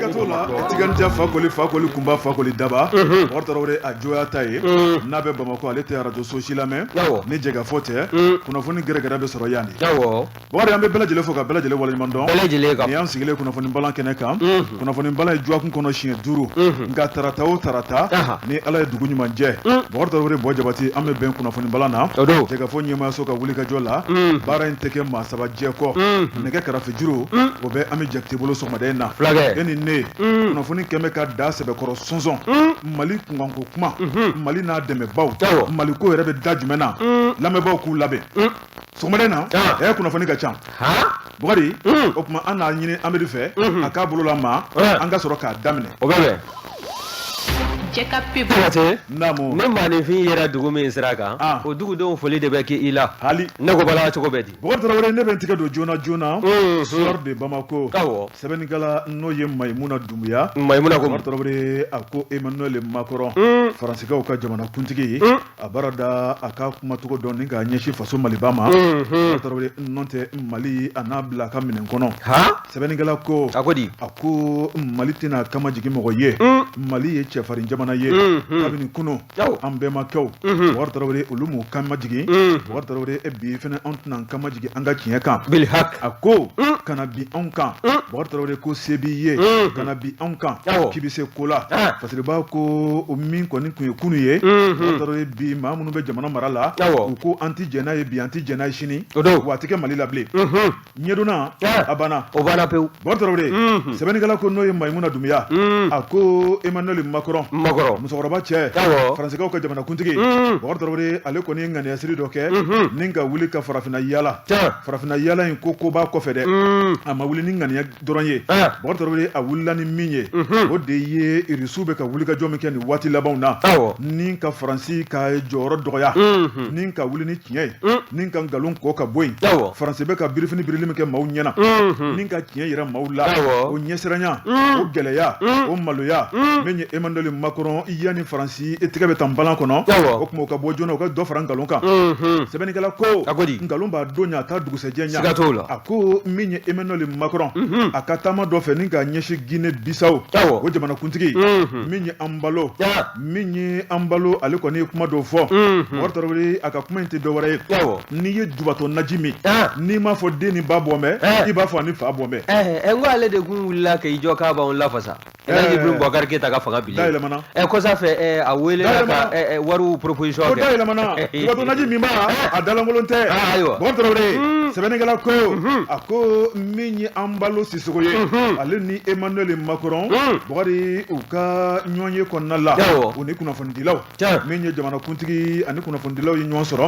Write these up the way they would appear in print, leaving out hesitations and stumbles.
Siga t'o la, Tigandiya Fakoli, Fakoli kunba, Fakoli daba, Bɔkari Tarawele, a joya ta ye n'a bɛ Bamakɔ, ale tɛ arajo so si lamɛn ni jɛkafɔ tɛ. Kunnafoni gɛrɛgɛrɛ bɛ sɔrɔ yan de. Bɔkari, an bɛ bɛɛ lajɛlen fo ka bɛɛ lajɛlen waleɲuman dɔn. Bɛɛ lajɛlen kan. Nin y'an sigilen kunnafoni balan kɛnɛ kan. Kunnafoni balan ye dɔgɔkun kɔnɔ siɲɛ 5, nka tarata o tarata, ni Ala ye dugu ɲuman jɛ, Bɔkari Tarawele, Bɔ Jabate, an bɛ bɛn kunnafoni balan na. O don. Jɛkafɔ ɲɛmaayaso ka wulikajɔ la, baara in tɛ kɛ maa saba jɛ kɔ. Nɛgɛ karafe juru, o bɛ Ami Jakite bolo sɔgɔmada in na. Fulakɛ. E ni ne, kunnafoni kɛn bɛ ka da sɛbɛkɔrɔ sɔnsɔn. Mali kunkanko kuma, Mali n'a dɛmɛbaaw, Mali ko yɛrɛ bɛ da jumɛn na? Lamɛnbaaw k'u labɛn. Sɔgɔmada in na, ɛ, kunnafoni ka ca, Bukari. O tuma an n'a ɲini Amadu fɛ, a k'a bolo lama, an ka sɔrɔ k'a daminɛ. O bɛ bɛn. Jɛka Naamu. Ni maaninfin yera dugu min sira kan, o dugudenw foli de bɛ kɛ i la. Hali. Ne ko bala, cogo bɛ di? Bukari Tarawele, ne bɛ n tigɛ don joona joona Soir de Bamako. Sɛbɛnnikɛla, n'o ye Mayimuna Dunbuya. Mayimuna ko. Bukari Tarawele, a ko Emmanuel Macron, Faransikaw ka jamanakuntigi ye, a baara da a ka kumacogo dɔn ni k'a ɲɛsin faso Maliba ma. Bukari Tarawele, n'o tɛ Mali a n'a bila a ka minɛn kɔnɔ. Sɛbɛnnikɛla ko. A ko di? A ko Mali tɛna kamajigin mɔgɔ ye. Mali ye cɛfarin jamana ye. Kabini kunun, an bɛnbakɛw, Bukari Tarawele, olu m'u kamajigin. Bukari Tarawele, e bi fana, anw tɛna an kamajigin an ka tiɲɛ kan. A ko kana bin anw kan, Bukari Tarawele, ko se b'i ye, kana bin anw kan k'i bɛ se ko la. Fasiriba ko o min kɔni tun ye kunun ye, Bukari Tarawele, bi maa minnu bɛ jamana mara la, u ko an tɛ jɛn n'a ye bi, an tɛ jɛn n'a ye sini, wa a tɛ kɛ Mali la bilen. Ɲɛdonna, a banna. O banna pewu. Bukari Tarawele, sɛbɛnnikɛla ko, n'o ye Mayimuna Dunbuya, a ko Emmanuel Macron, Macron musokɔrɔba cɛ, Faransikaw ka jamanakuntigi, Bukari Tarawele, ale kɔni ye ŋaniyasiri dɔ kɛ ni ka wuli ka farafinna yaala. Farafinna yaala in ko ko b'a kɔfɛ dɛ, a ma wuli ni ŋaniya dɔrɔn ye. Bukari Tarawele, a wulila ni min ye, o de ye Irisiw bɛ ka wulikajɔ min kɛ nin waati labanw na ni ka Faransi ka jɔyɔrɔ dɔgɔya, ni ka wuli ni tiɲɛ ye, ni ka nkalon kɔ ka bɔ yen. Faransi bɛ ka birifini birili min kɛ maaw ɲɛna, ni ka tiɲɛ yira maaw la, o ɲɛsiranya, o gɛlɛya, o maloya min ye Emmanuel Macron, yanni Faransi tɛgɛ bɛ taa balan kɔnɔ, o tuma u ka bɔ joona, u ka dɔ fara nkalon kan. Sɛbɛnnikɛla ko nkalon b'a don ɲɛ, a t'a dugusɛjɛ ɲɛ. A ko min ye Emmanuel Macron, a ka taama dɔ fɛ ni k'a ɲɛsin Guinée Bissau, o jamanakuntigi min ye Embalo, min ye Embalo, ale kɔni ye kuma dɔw fɔ. Bukari Tarawele, a ka kuma in tɛ dɔwɛrɛ ye, n'i ye jubatɔ naji min, n'i m'a fɔ den ni ba bɔ mɛ, i b'a fɔ a ni fa bɔ mɛ. N ko ale de kun wulila k'i jɔ k'a b'anw lafasa. Elhaji Boubacar Keita ka fanga bilen. Da yɛlɛmana. Kɔsa fɛ, a welela ka wariw proposition kɛ. Ko da yɛlɛmana. Jubatɔ naji min b'a a dalankolon tɛ. Ayiwa. Bukari Tarawele, sɛbɛnnikɛla ko, a ko min ye Embalo Sisoko ye, ale ni Emmanuel Macron, Bukari, u ka ɲɔgɔn ye kɔnɔna la, u ni kunnafonidilaw, min ye jamanakuntigi ani kunnafonidilaw ye ɲɔgɔn sɔrɔ,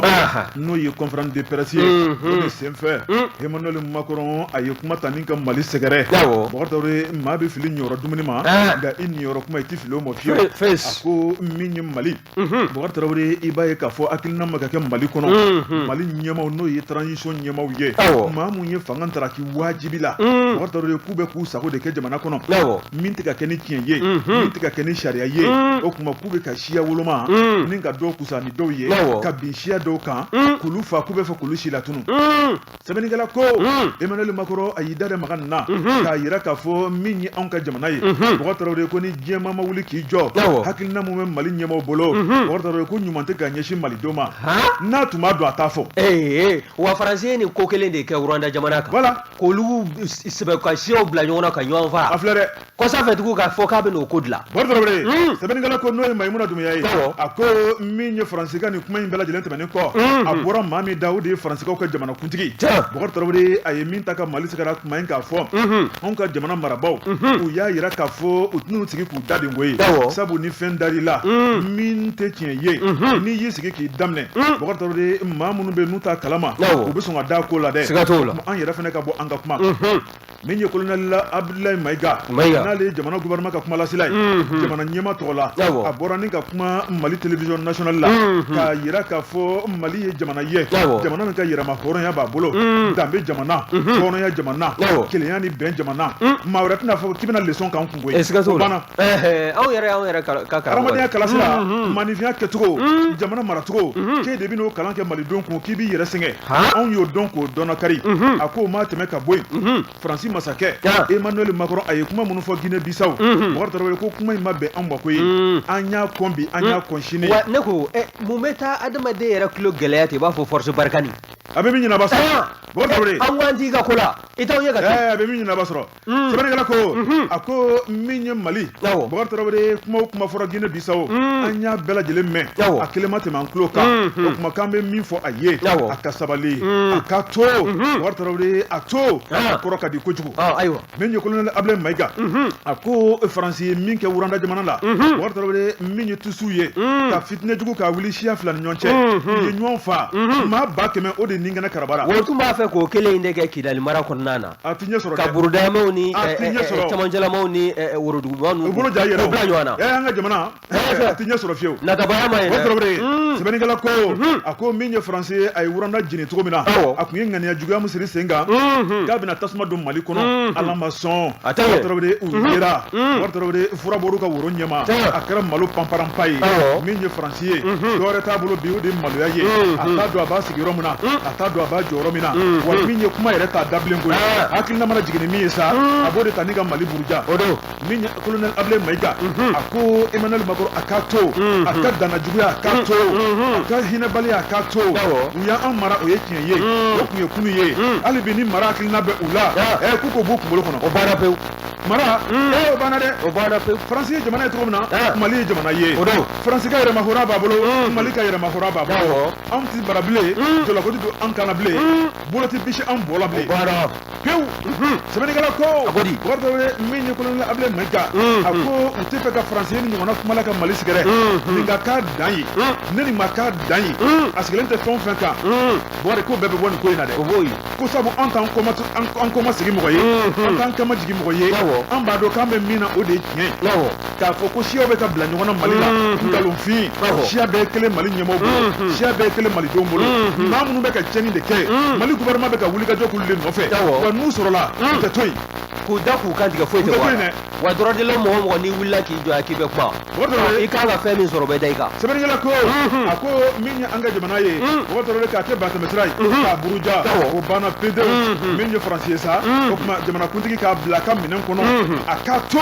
n'o ye conférence de presse ye, o de senfɛ Emmanuel Macron, a ye kuma ta ni ka Mali sɛgɛrɛ. Bukari Tarawele, maa bɛ fili niyɔrɔ dumuni ma, nka i niyɔrɔ kuma, i tɛ fili o ma fiyewu. A ko min ye Mali, Bukari Tarawele, i b'a ye k'a fɔ hakilina ma ka kɛ Mali kɔnɔ, Mali ɲɛmaaw, n'o ye transition ɲɛmaaw ye, maa mun ye fanga taraki wajibi la, Bukari Tarawele, k'u bɛ k'u sago de kɛ jamana kɔnɔ, min tɛ ka kɛ ni tiɲɛ ye, min tɛ ka kɛ ni sariya ye. O tuma k'u bɛ ka siya woloma ni ka dɔw kusa ni dɔw ye, ka bin siya dɔw kan k'olu fa, k'u bɛ fɛ k'olu si latunu. Sɛbɛnnikɛla ko Emmanuel Macron, a y'i da de maga nin na k'a yira k'a fɔ min ye anw ka jamana ye, Bukari Tarawele, ko ni diɲɛmaa ma wuli k'i jɔ, hakilina mun bɛ Mali ɲɛmaaw bolo, Bukari Tarawele, ko ɲuman tɛ ka ɲɛsin malidenw ma. N'a tun b'a dɔn, a t'a fɔ. Wa Faransi ye nin ko kelen de kɛ Rwanda jamana kan. Voilà. K'olu sɛbɛ ka siyaw bila ɲɔgɔn na ka ɲɔgɔn faa. A filɛ dɛ. Kɔsa fɛ tugun k'a fɔ k'a bɛ n'o ko dilan. Bukari Tarawele, sɛbɛnnikɛla ko, n'o ye Mayimuna Dunbuya ye, a ko min ye Faransi ka nin kuma in bɛɛ lajɛlen tɛmɛnen kɔ, a bɔra maa min da, o de ye Faransikaw ka jamanakuntigi Bukari Tarawele. A ye min ta ka Mali sɛgɛrɛ kuma in k'a fɔ, anw ka jamana marabaaw, u y'a yira k'a fɔ u tɛn'u sigi k'u da de koyi, sabu ni fɛn dar'i la min tɛ tiɲɛ ye, n'i y'i sigi k'i daminɛ, Bukari Tarawele, maa minnu bɛ n'u t'a kalama, u bɛ sɔn ka da ko la dɛ. Siga t'o la. An yɛrɛ fana ka bɔ an ka kuma. Min ye colonel Abdoulaye Maïga, n'ale ye jamana gouvernement ka kumalasela ye jamana ɲɛmaa tɔgɔ la, a bɔra ni ka kuma Mali télévision nationale la k'a yira k'a fɔ Mali ye jamana ye, jamana min ka yɛrɛma hɔrɔnya b'a bolo, danbe jamana, hɔrɔnya jamana, kelenya ni bɛn jamana. Maa wɛrɛ tɛna fɔ k'i bɛna leçon k'an kun koyi. O banna. Anw yɛrɛ y'anw yɛrɛ ka karamɔgɔ ye. Hadamadenya kalasira, maninfinya kɛcogo, jamana maracogo, k'e de bɛn'o kalan kɛ malidenw kun k'i b'i yɛrɛ sɛgɛn. Anw y'o dɔn k'o dɔnnakari. A ko o ma tɛmɛ ka bɔ yen, Faransi masakɛ Emmanuel Macron, a ye kuma minnu fɔ Guinée Bissau, Bubakari Tarawele, ko kuma in ma bɛn anw ma koyi. An y'a kɔn bi, an y'a kɔn sini. Wa ne ko mun bɛ taa adamaden yɛrɛ tulo gɛlɛya ten i b'a fɔ force Barkhane? A bɛ min ɲini a b'a sɔrɔ, Bubakari Tarawele. An ko an t'i ka ko la, i t'anw ye ka taa. A bɛ min ɲini a b'a sɔrɔ. Sɛbɛnnikɛla ko, a ko min ye Mali, Bubakari Tarawele, kuma o kuma fɔra Guinée Bissau, an y'a bɛɛ lajɛlen mɛn, a kelen ma tɛmɛ an tulo kan. O tuma k'an bɛ min fɔ a ye, a ka sabali, a ka to, Bubakari Tarawele, a to a kɔrɔ ka di kojugu. Ayiwa. Min ye colonel Ablaye Mayiga, a ko Faransi ye min kɛ Rwanda jamana la, Bubakari Tarawele, min ye Tusiw ye ka fitinɛ jugu ka wuli siya fila ni ɲɔgɔn cɛ, u ye ɲɔgɔn fa, maa 100,000 o de ni kɛnɛ karabara. O tun b'a fɛ k'o kelen in de kɛ Kidali mara kɔnɔna na. A ti ɲɛ sɔrɔ. Ka burudamɛw ni cɛmancɛlamaw ni worodugumaw u bolo ja yɛrɛ bila ɲɔgɔn na. An ka jamana, a ti ɲɛ sɔrɔ fiyewu. Natabaya ma ye dɛ. Tarawele, sɛbɛnnikɛla ko, a ko min ye Faransi ye, a ye Rwanda jeni cogo min na, a tun ye ŋaniya juguya min siri sen kan k'a bɛna tasuma don Mali kɔnɔ, Ala ma sɔn. A tɛ. Tarawele, u yera, Bubakari Tarawele, fura bɔr'u ka woro ɲɛma, a kɛra malo panparanpa ye. Min ye Faransi ye, dɔwɛrɛ t'a bolo bi, o de ye maloya ye. A t'a dɔn a b'a sigi yɔrɔ min na, a t'a dɔn a b'a jɔ yɔrɔ min na. Wa min ye kuma yɛrɛ t'a da bilen koyi, hakilina mana jigin ni min ye sa, a b'o de ta ni ka Mali buruja. O don. Min ye colonel Ablaye Mayiga, a ko Emmanuel Macron a k'a to, a ka danna juguya a k'a to, a ka hinɛbaliya a k'a to. U y'an mara, o ye tiɲɛ ye, o tun ye kunu ye. Hali bi ni mara hakilina bɛ u la, k'u k'o b'u kunkolo kɔnɔ. O banna pewu. Mara, o banna dɛ. O banna pewu. Faransi ye jamana ye cogo min na, Mali ye jamana ye. O don. Faransi ka yɛrɛmahɔrɔnya b'a bolo, Mali ka yɛrɛmahɔrɔnya b'a bolo. Anw tɛ mara bilen, jɔlɔkɔ tɛ don an kan na bilen, bolo tɛ bisi an bɔ la bilen. O banna pewu. Sɛbɛnnikɛla ko, a ko di? Bubakari Tarawele, min ye colonel Ablaye Mayiga, a ko u tɛ fɛ ka Faransi ye ni ɲɔgɔnna kuma la ka Mali sɛgɛrɛ. Nin ka k'a dan ye, ne nin ma k'a dan ye, a sigilen tɛ fɛn o fɛn kan, Bubakari, ko bɛɛ bɛ bɔ nin ko in na dɛ. O b'o ye. Ko sabu an t'an kɔma an kɔma sigi mɔgɔ ye, an t'an kama jigin mɔgɔ ye. An b'a dɔn k'an bɛ min na, o de ye tiɲɛ ye. K'a fɔ ko siyaw bɛ ka bila ɲɔgɔn na Mali la, nkalonfin. Siya bɛɛ kelen Mali ɲɛmaaw bolo, siya bɛɛ kelen malidenw bolo. Maa minnu bɛ ka tiɲɛni de kɛ, Mali gouvernement bɛ ka wulikajɔ k'olu de nɔfɛ. Wa n'u sɔrɔla, u tɛ to yen. K'u da k'u kan tigɛ, foyi tɛ bɔ a la. Wa droit de l'homme, mɔgɔ o mɔgɔ n'i wulila k'i jɔ k'i bɛ kuma, i kan ka fɛn min sɔrɔ, o bɛ da i kan. Sɛbɛnnikɛla ko, a ko min ye an ka jamana ye, Bubakari Tarawele, k'a kɛ batɛmɛsira ye k'a buruja, o banna pewu. Min ye Faransi ye sa, o tuma jamanakuntigi k'a bila a ka minɛn kɔnɔ, a k'a to,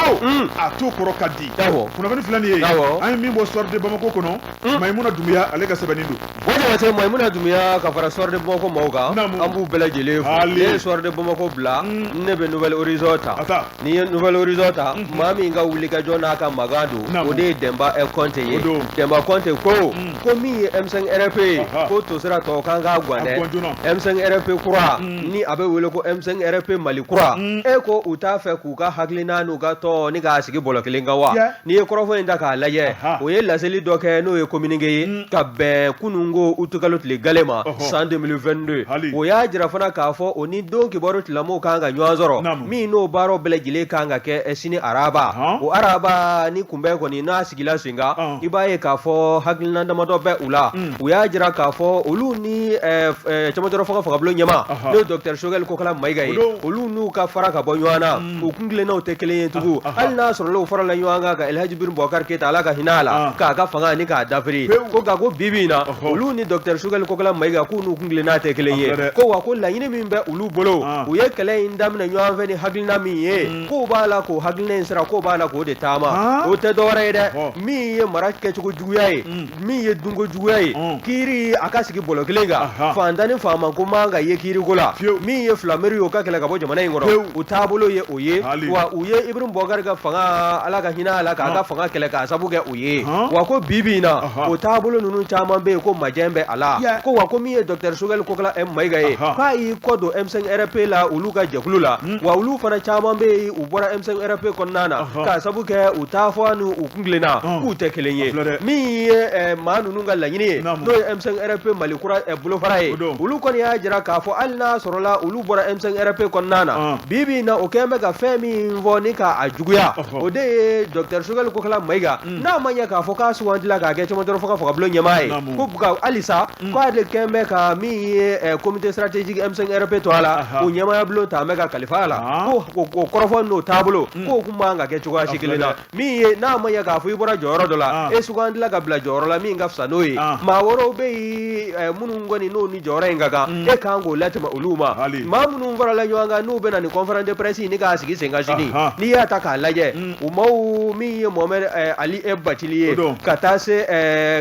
a to kɔrɔ ka di. Kunnafoni filɛ nin ye, an ye min bɔ Soir de Bamako kɔnɔ, Mayimuna Dunbiya ale ka sɛbɛnni don. O Jabate, Mayimuna Dunbiya ka fara Soir de Bamako maaw kan, an b'u bɛɛ lajɛlen fo. Ne ye Soir de Bamako bila, ne bɛ Nouvel Horizon ta. N'i ye Nouvel Horizon ta, maa min ka wulikajɔ n'a ka magan don, o de ye Denba Kɔnte ye. Denba Kɔnte ko ko min ye M5 RFP ye, ko tosira tɔ kan k'a gan dɛ. M5 RFP kura ni a bɛ wele ko M5 RFP Mali kura, e ko u t'a fɛ k'u ka hakilina n'u ka tɔn ni k'a sigi bɔlɔ kelen kan wa? N'i ye kɔrɔfɔ in ta k'a lajɛ, o ye laseli dɔ kɛ, n'o ye communiqué ye ka bɛn kununko utukalo tile gale ma san 2022. O y'a jira fana k'a fɔ o ni don kibaru tigilamɔgɔw kan ka ɲɔgɔn sɔrɔ, min n'o baaraw bɛɛ lajɛlen kan ka kɛ sini araba. O araba ni kunbɛn kɔni n'a sigila sen kan, i b'a ye k'a fɔ hakilina damadɔ bɛ u la. U y'a jira k'a fɔ olu ni cɛmancɛrɔ fanga fangabulon ɲɛmaa, n'o ye docteur Choguel Kokala Mayiga ye, olu n'u ka fara ka bɔ ɲɔgɔn na, u kuntilennaw tɛ kelen ye tugun. Hali n'a sɔrɔla u farala ɲɔgɔn kan ka Elhaji Ibrahim Boubacar Keita, Ala ka hinɛ a la, k'a ka fanga ni k'a dafiri ko, nka ko bi bi in na, olu ni docteur Choguel Kokala Mayiga, k'u n'u kuntilenna tɛ kelen ye. Ko wa ko laɲini min bɛ olu bolo, u ye kɛlɛ in daminɛ ɲɔgɔn fɛ ni hakilina min ye, k'o b'a la k'o hakilina in sira, k'o b'a la k'o de taama. O tɛ dɔwɛrɛ ye dɛ, min ye mara kɛcogo juguya ye, min ye dunko juguya ye, kiiri a ka sigi bɔlɔ kelen kan, faantan ni faama ko man ka ye kiiriko la, min ye filameri ye, o ka kɛlɛ ka bɔ jamana in kɔnɔ, u taabolo ye o ye. Wa u ye Ibrahim Boubacar ka fanga, Ala ka hinɛ a la, k'a ka fanga kɛlɛ k'a sabu kɛ o ye. Wa ko bi bi in na, o taabolo ninnu caman bɛ yen ko majɛ bɛ a la. Ko wa ko min ye docteur Choguel Kokala Mayiga ye, k'a y'i kɔ don M5 RFP la, olu ka jɛkulu la. Wa olu fana caman bɛ yen, u bɔra M5 RFP kɔnɔna na k'a sabu kɛ u taafɔ ni u kuntilenna k'u tɛ kelen ye. Min ye maa ninnu ka laɲini ye, n'o ye M5 RFP Mali kura bolofara ye, olu kɔni y'a jira k'a fɔ hali n'a sɔrɔla olu bɔra M5 RFP kɔnɔna na, bi bi in na, o kɛlen bɛ ka fɛn min fɔ ni k'a juguya, o de ye docteur Choguel Kokala Mayiga, n'a ma ɲɛ k'a fɔ k'a sugandila k'a kɛ cɛmancɛrɔ fanga fangabulon ɲɛmaa ye, ko halisa k'ale kɛlen bɛ ka min ye comité stratégique M5 RFP to a la, o ɲɛmaaya bulon ta bɛ ka kalifa a la ko. o kɔrɔfɔ n'o taabolo k'o kun man ka kɛ cogoya si kelen na. Min ye n'a ma ɲɛ k'a fɔ i bɔra jɔyɔrɔ dɔ la, e sugandila ka bila jɔyɔrɔ la min ka fisa n'o ye, maa wɛrɛw bɛ yen minnu kɔni n'o ni jɔyɔrɔ in ka kan, e kan k'o latɛmɛ olu ma. Maa minnu farala ɲɔgɔn kan n'u bɛ na nin conférence de presse ni k'a sigi sen kan sini, n'i y'a ta k'a lajɛ, u maaw min ye Mohamed Ali Bacili ye ka taa se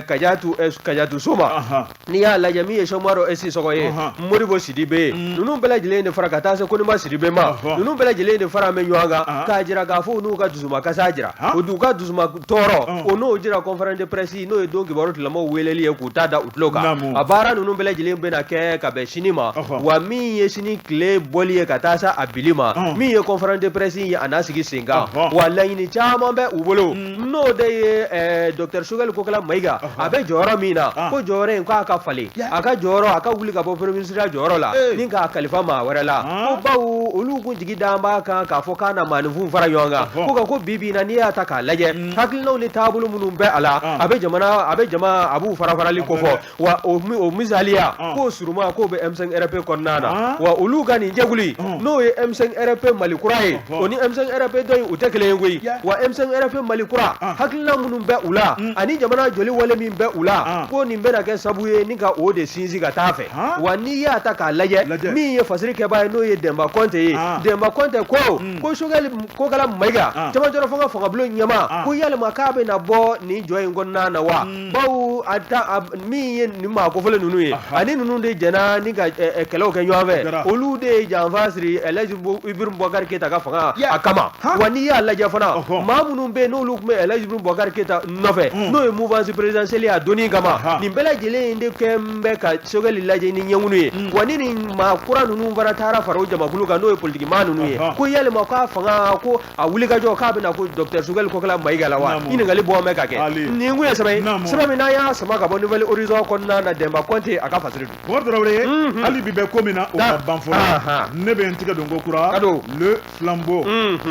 Kajatu So ma, n'i y'a lajɛ min ye Sɛkumaru Sisɔkɔ ye, Modibo Sidibe ye, ninnu bɛɛ lajɛlen de fara ka taa se Koniba Sidibe ma, ninnu bɛɛ lajɛlen de fara bɛ ɲɔgɔn kan k'a jira k'a fɔ u n'u ka dusumakasa jira, u d'u ka dusuma tɔɔrɔ o n'o jira conférence de presse n'o ye don kibaru tigilamɔgɔw weleli ye k'u ta da u tulo kan. A baara ninnu bɛɛ lajɛlen bɛna kɛ ka bɛn sini ma, wa min ye sini tile bɔli ye ka taa se a bili ma, min ye conférence de presse ye a n'a sigi sen kan, wa laɲini caman bɛ u bolo, n'o de ye docteur Sogɛli Kokala Mayiga, a bɛ jɔyɔrɔ min na, ko jɔyɔrɔ in k'a ka falen, a ka jɔyɔrɔ a ka wuli ka bɔ premier ministre jɔyɔrɔ la ni k'a kalifa maa wɛrɛ la, ko bawo olu kun jigi dalen b'a kan k'a fɔ k'a na maaninfinw fara ɲɔgɔn kan, ko nka ko bi bi in na n'i y'a ta k'a lajɛ, hakilinaw ni taabolo minnu bɛ a la, a bɛ jamana a bɛ jama a b'u fara farali kofɔ. Wa o misaliya k'o suruma k'o bɛ M5 RP kɔnɔna na, wa olu ka nin jɛkulu in n'o ye M5 RP Mali kura ye, o ni M5 RP dɔ in u tɛ kelen ye koyi. Wa M5 RP Mali kura, hakilina minnu bɛ u la ani jamana jɔli wale min bɛ u la, ko nin bɛna kɛ sabu ye ni ka o de sinsin ka taa fɛ. Wa n'i y'a ta k'a lajɛ, min ye fasiri kɛbaa ye n'o ye Dɛnba Kɔnte ye, Dɛnba Kɔnte ko ko Sogɛli Kokala Mayiga, cɛmancɛrɔ fanga fangabulon ɲɛmaa, ko yalima k'a bɛna bɔ nin jɔ in kɔnɔna na wa? Bawo a ta min ye nin maa kofɔlen ninnu ye, ani ninnu de jɛnna ni ka kɛlɛw kɛ ɲɔgɔn fɛ, olu de ye janfa siri Elhaji Ibrahim Boubacar Keita ka fanga a kama. Wa n'i y'a lajɛ fana, maa minnu bɛ yen n'olu tun bɛ Elhaji Ibrahim Boubacar Keita nɔfɛ, n'o ye mouvance présidentielle ye a donni kama, nin bɛɛ lajɛlen de kɛn bɛ ka Sogɛli lajɛ ni ɲɛŋunu ye. Wa ni nin maa kura ninnu fana taara fara o jamakulu kan, n'o ye politiki maa ninnu ye, ko yalima k'a fanga ko a wulikajɔ k'a bɛna ko docteur Sogɛli Kokala Mayiga la wa? Ɲininkali bɔ bɛ ka kɛ. Nin kun ye sɛbɛn ye, sɛbɛn min n'an y'a sama ka bɔ Nouvel Horizon kɔnɔna na, Dɛnba Kɔnte a ka fasiri don. Bubakari Tarawele, hali bi bɛ ko min na o ma ban fɔlɔ, ne bɛ n tigɛ don ko kura Le Flambeau,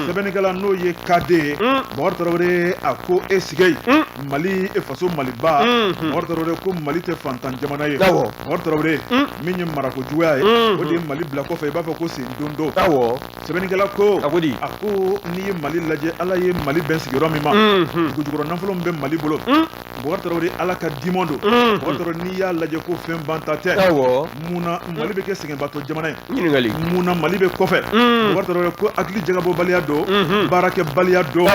sɛbɛnnikɛla n'o ye KD ye, Bubakari Tarawele, a ko e sigi Mali e faso Maliba. Bubakari Tarawele ko Mali tɛ fantan jamana ye. Bubakari Tarawele, min ye marako juguya ye, o de ye Mali bila kɔfɛ i b'a fɔ ko sen don. Sɛbɛnnikɛla ko a ko di? A ko n'i ye Mali lajɛ, Ala ye Mali bɛn sigiyɔrɔ min ma, dugujukɔrɔ nafolo min bɛ Mali bolo, Bubakari Tarawele, Ala ka dimɔn don. Bubakari Tarawele, n'i y'a lajɛ ko fɛn banta tɛ, mun na Mali bɛ kɛ sɛgɛnbatɔ jamana ye? Ɲininkali. Mun na Mali bɛ kɔfɛ? Bubakari Tarawele ko hakili jagabɔbaliya don, baarakɛbaliya don.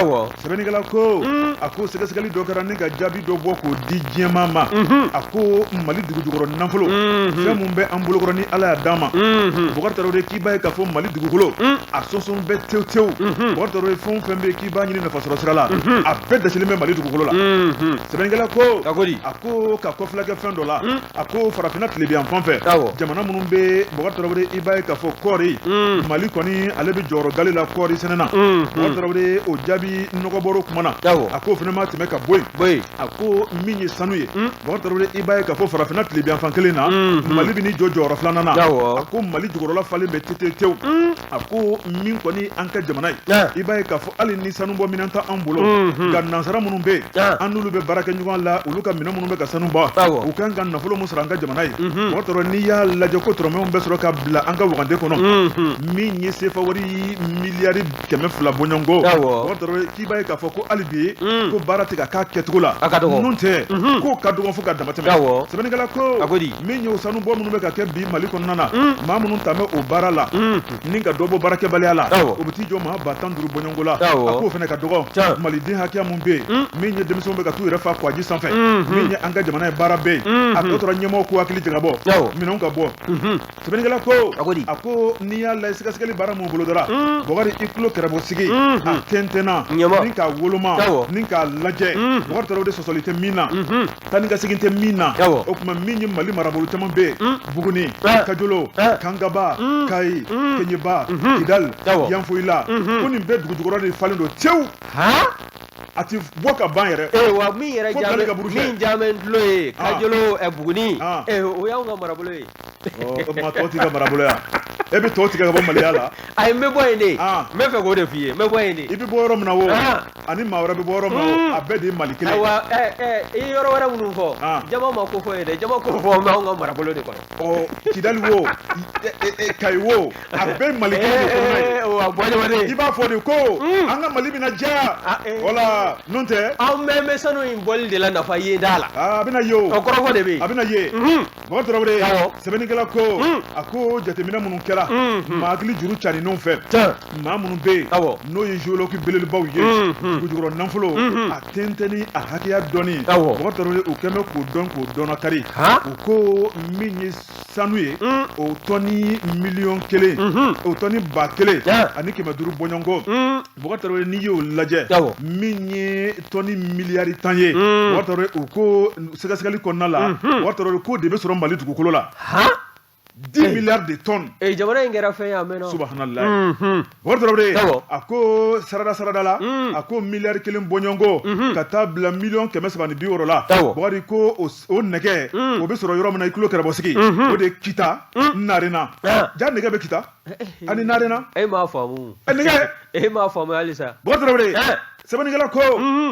Sɛbɛnnikɛla ko a ko sɛgɛsɛgɛli dɔ kɛra ni ka jaabi dɔ bɔ k'o di diɲɛmaa ma. A ko Mali dugujukɔrɔ nafolo, fɛn mun bɛ an bolokɔrɔ ni Ala y'a d'an ma, Bubakari Tarawele, k'i b'a ye k'a fɔ Mali dugukolo a sɔnsɔn bɛ tewu tewu. Bubakari Tarawele, fɛn o fɛn bɛ yen k'i b'a ɲini nafasɔrɔ sira la, a bɛɛ dasilen bɛ Mali dugukolo la. Sɛbɛnnikɛla ko a ko di? A ko ka kɔfilɛ kɛ fɛn dɔ la, a ko farafinna tilebinyan fan fɛ, jamana minnu bɛ, Bubakari Tarawele, i b'a ye k'a fɔ kɔɔri, Mali kɔni ale bɛ jɔyɔrɔ gale la kɔɔri sɛnɛ na. Bubakari Tarawele, o jaabi nɔgɔbɔrɔ kuma na, a k'o fana ma tɛmɛ ka bɔ yen. A ko min ye sanu ye, Bubakari Tarawele, i b'a ye k'a fɔ farafinna tilebinyan fan kelen na, Mali bɛ n'i jɔ jɔyɔrɔ filanan na. A ko Mali jukɔrɔla falen bɛ tetetewu. A ko min kɔni an ka jamana ye, i b'a ye k'a fɔ hali ni sanubɔ minɛn tɛ an bolo, nka nansara minnu bɛ yen, an n'olu bɛ baara kɛ ɲɔgɔn la, olu ka minɛn minnu bɛ ka sanu bɔ, u kan ka nafolo min sɔrɔ an ka jamana ye, Bubakari Tarawele, n'i y'a lajɛ ko tɔrɔmɛw bɛ sɔrɔ ka bila an ka wagande kɔnɔ, min ye sefa wari miliyari 200 bɔɲɔgɔnko, Bubakari Tarawele, k'i b'a ye k'a fɔ ko hali bi ko baara tɛ ka k'a kɛcogo la, n'o tɛ k'o ka dɔgɔn fo ka damatɛmɛ. Sɛbɛnnikɛla ko min y'o sanubɔ minnu bɛ ka kɛ bi Mali kɔnɔna na, maa minnu ta bɛ o baara la ni ka dɔ bɔ baarakɛbaliya la, o bɛ t'i jɔ maa 15 000 bɔɲɔgɔnko la. A k'o fana ka dɔgɔ maliden hakɛya mun bɛ yen. Min ye denmisɛnw bɛ ka t'u yɛrɛ fa kwaji sanfɛ, min ye an ka jamana ye baara bɛ yen, a tɔ tora ɲɛmɔgɔw k'u hakili jagabɔ, minɛnw ka bɔ. Sɛbɛnnikɛla ko a ko n'i y'a lajɛ sɛgɛsɛgɛli baara mun bolodara, Bubakari, i tulo kɛrɛbɔ sigi a tɛntɛnna ni k'a woloma ni k'a lajɛ, Bubakari Tarawele, sɔsɔli tɛ min na, taa ni ka segin tɛ min na. O tuma min ye Mali marabolo caman bɛ yen, Buguni, Kajolo, Kangaba, Kayi, Keɲeba, Kidali, Yanfoyila, ko nin bɛɛ dugujukɔrɔ de falen don tewu, a ti bɔ ka ban yɛrɛ. Ee wa, min yɛrɛ min diyalen bɛ n tulo ye, Kajolo, Buguni, o y'anw ka marabolo ye. O tuma tɔw t'i ka marabolo yan. E bɛ tɔw tigɛ ka bɔ maliya la. Ayi, n bɛ bɔ yen de. N bɛ fɛ k'o de f'i ye, n bɛ bɔ yen de. I bɛ bɔ yɔrɔ min na o, ani maa wɛrɛ bɛ bɔ yɔrɔ min na o, a bɛɛ de ye Mali kelen ye. Ayiwa, i ye yɔrɔ wɛrɛ minnu fɔ, jama ma ko fɔ yen dɛ, jama ko fɔ bɛ anw ka marabolo de kɔnɔ. Ɔ, Kidali wo, Kayi wo, a bɛɛ Mali kelen de kɔnɔna ye. Wa bɔ ɲɔgɔn I b'a fɔ de ko an ka Mali bɛna diya. Wala, n'o tɛ. Anw bɛɛ bɛ sanu in bɔli de la, nafa ye t'a la. A bɛna ye o. O kɔrɔfɔ de bɛ yen. A bɛna ye. Bɔkari Tarawele, sɛbɛnnikɛla ko, a ko jateminɛ minnu kɛra maa hakili juru carinenw fɛ, maa minnu bɛ yen n'o ye géologue belebelebaw ye, dugujukɔrɔ nafolo a tɛntɛnni a hakɛya dɔnni, Bɔkari Tarawele, u kɛlen bɛ k'o dɔn k'o dɔnna kari. U ko min ye sanu ye, o tɔni 1,000,000, o tɔni 1500 bɔɲɔgɔnko, Bɔkari Tarawele, n'i y'o lajɛ, min ye tɔni miliyari 10 ye, Bɔkari Tarawele, u ko sɛgɛsɛgɛli kɔnɔna la, Bɔkari Tarawele, k'o de bɛ sɔrɔ Mali dugukolo la. 10 milliards de tonnes. Ee, jamana in kɛra fɛn ye a mɛnna. Subhanallah. Bɔkari Tarawele, a ko sarada sarada la, a ko miliyari 1 bɔɲɔgɔnko ka taa bila 360 miliyɔn la. Bɔkari, ko o nɛgɛ, o bɛ sɔrɔ yɔrɔ min na, i tulo kɛrɛbɔsigi, o de ye Kita, Narena. Ja nɛgɛ bɛ Kita ani Narena. E m'a faamu. Nɛgɛ. E m'a faamu halisa. Bɔkari Tarawele, sɛbɛnnikɛla ko,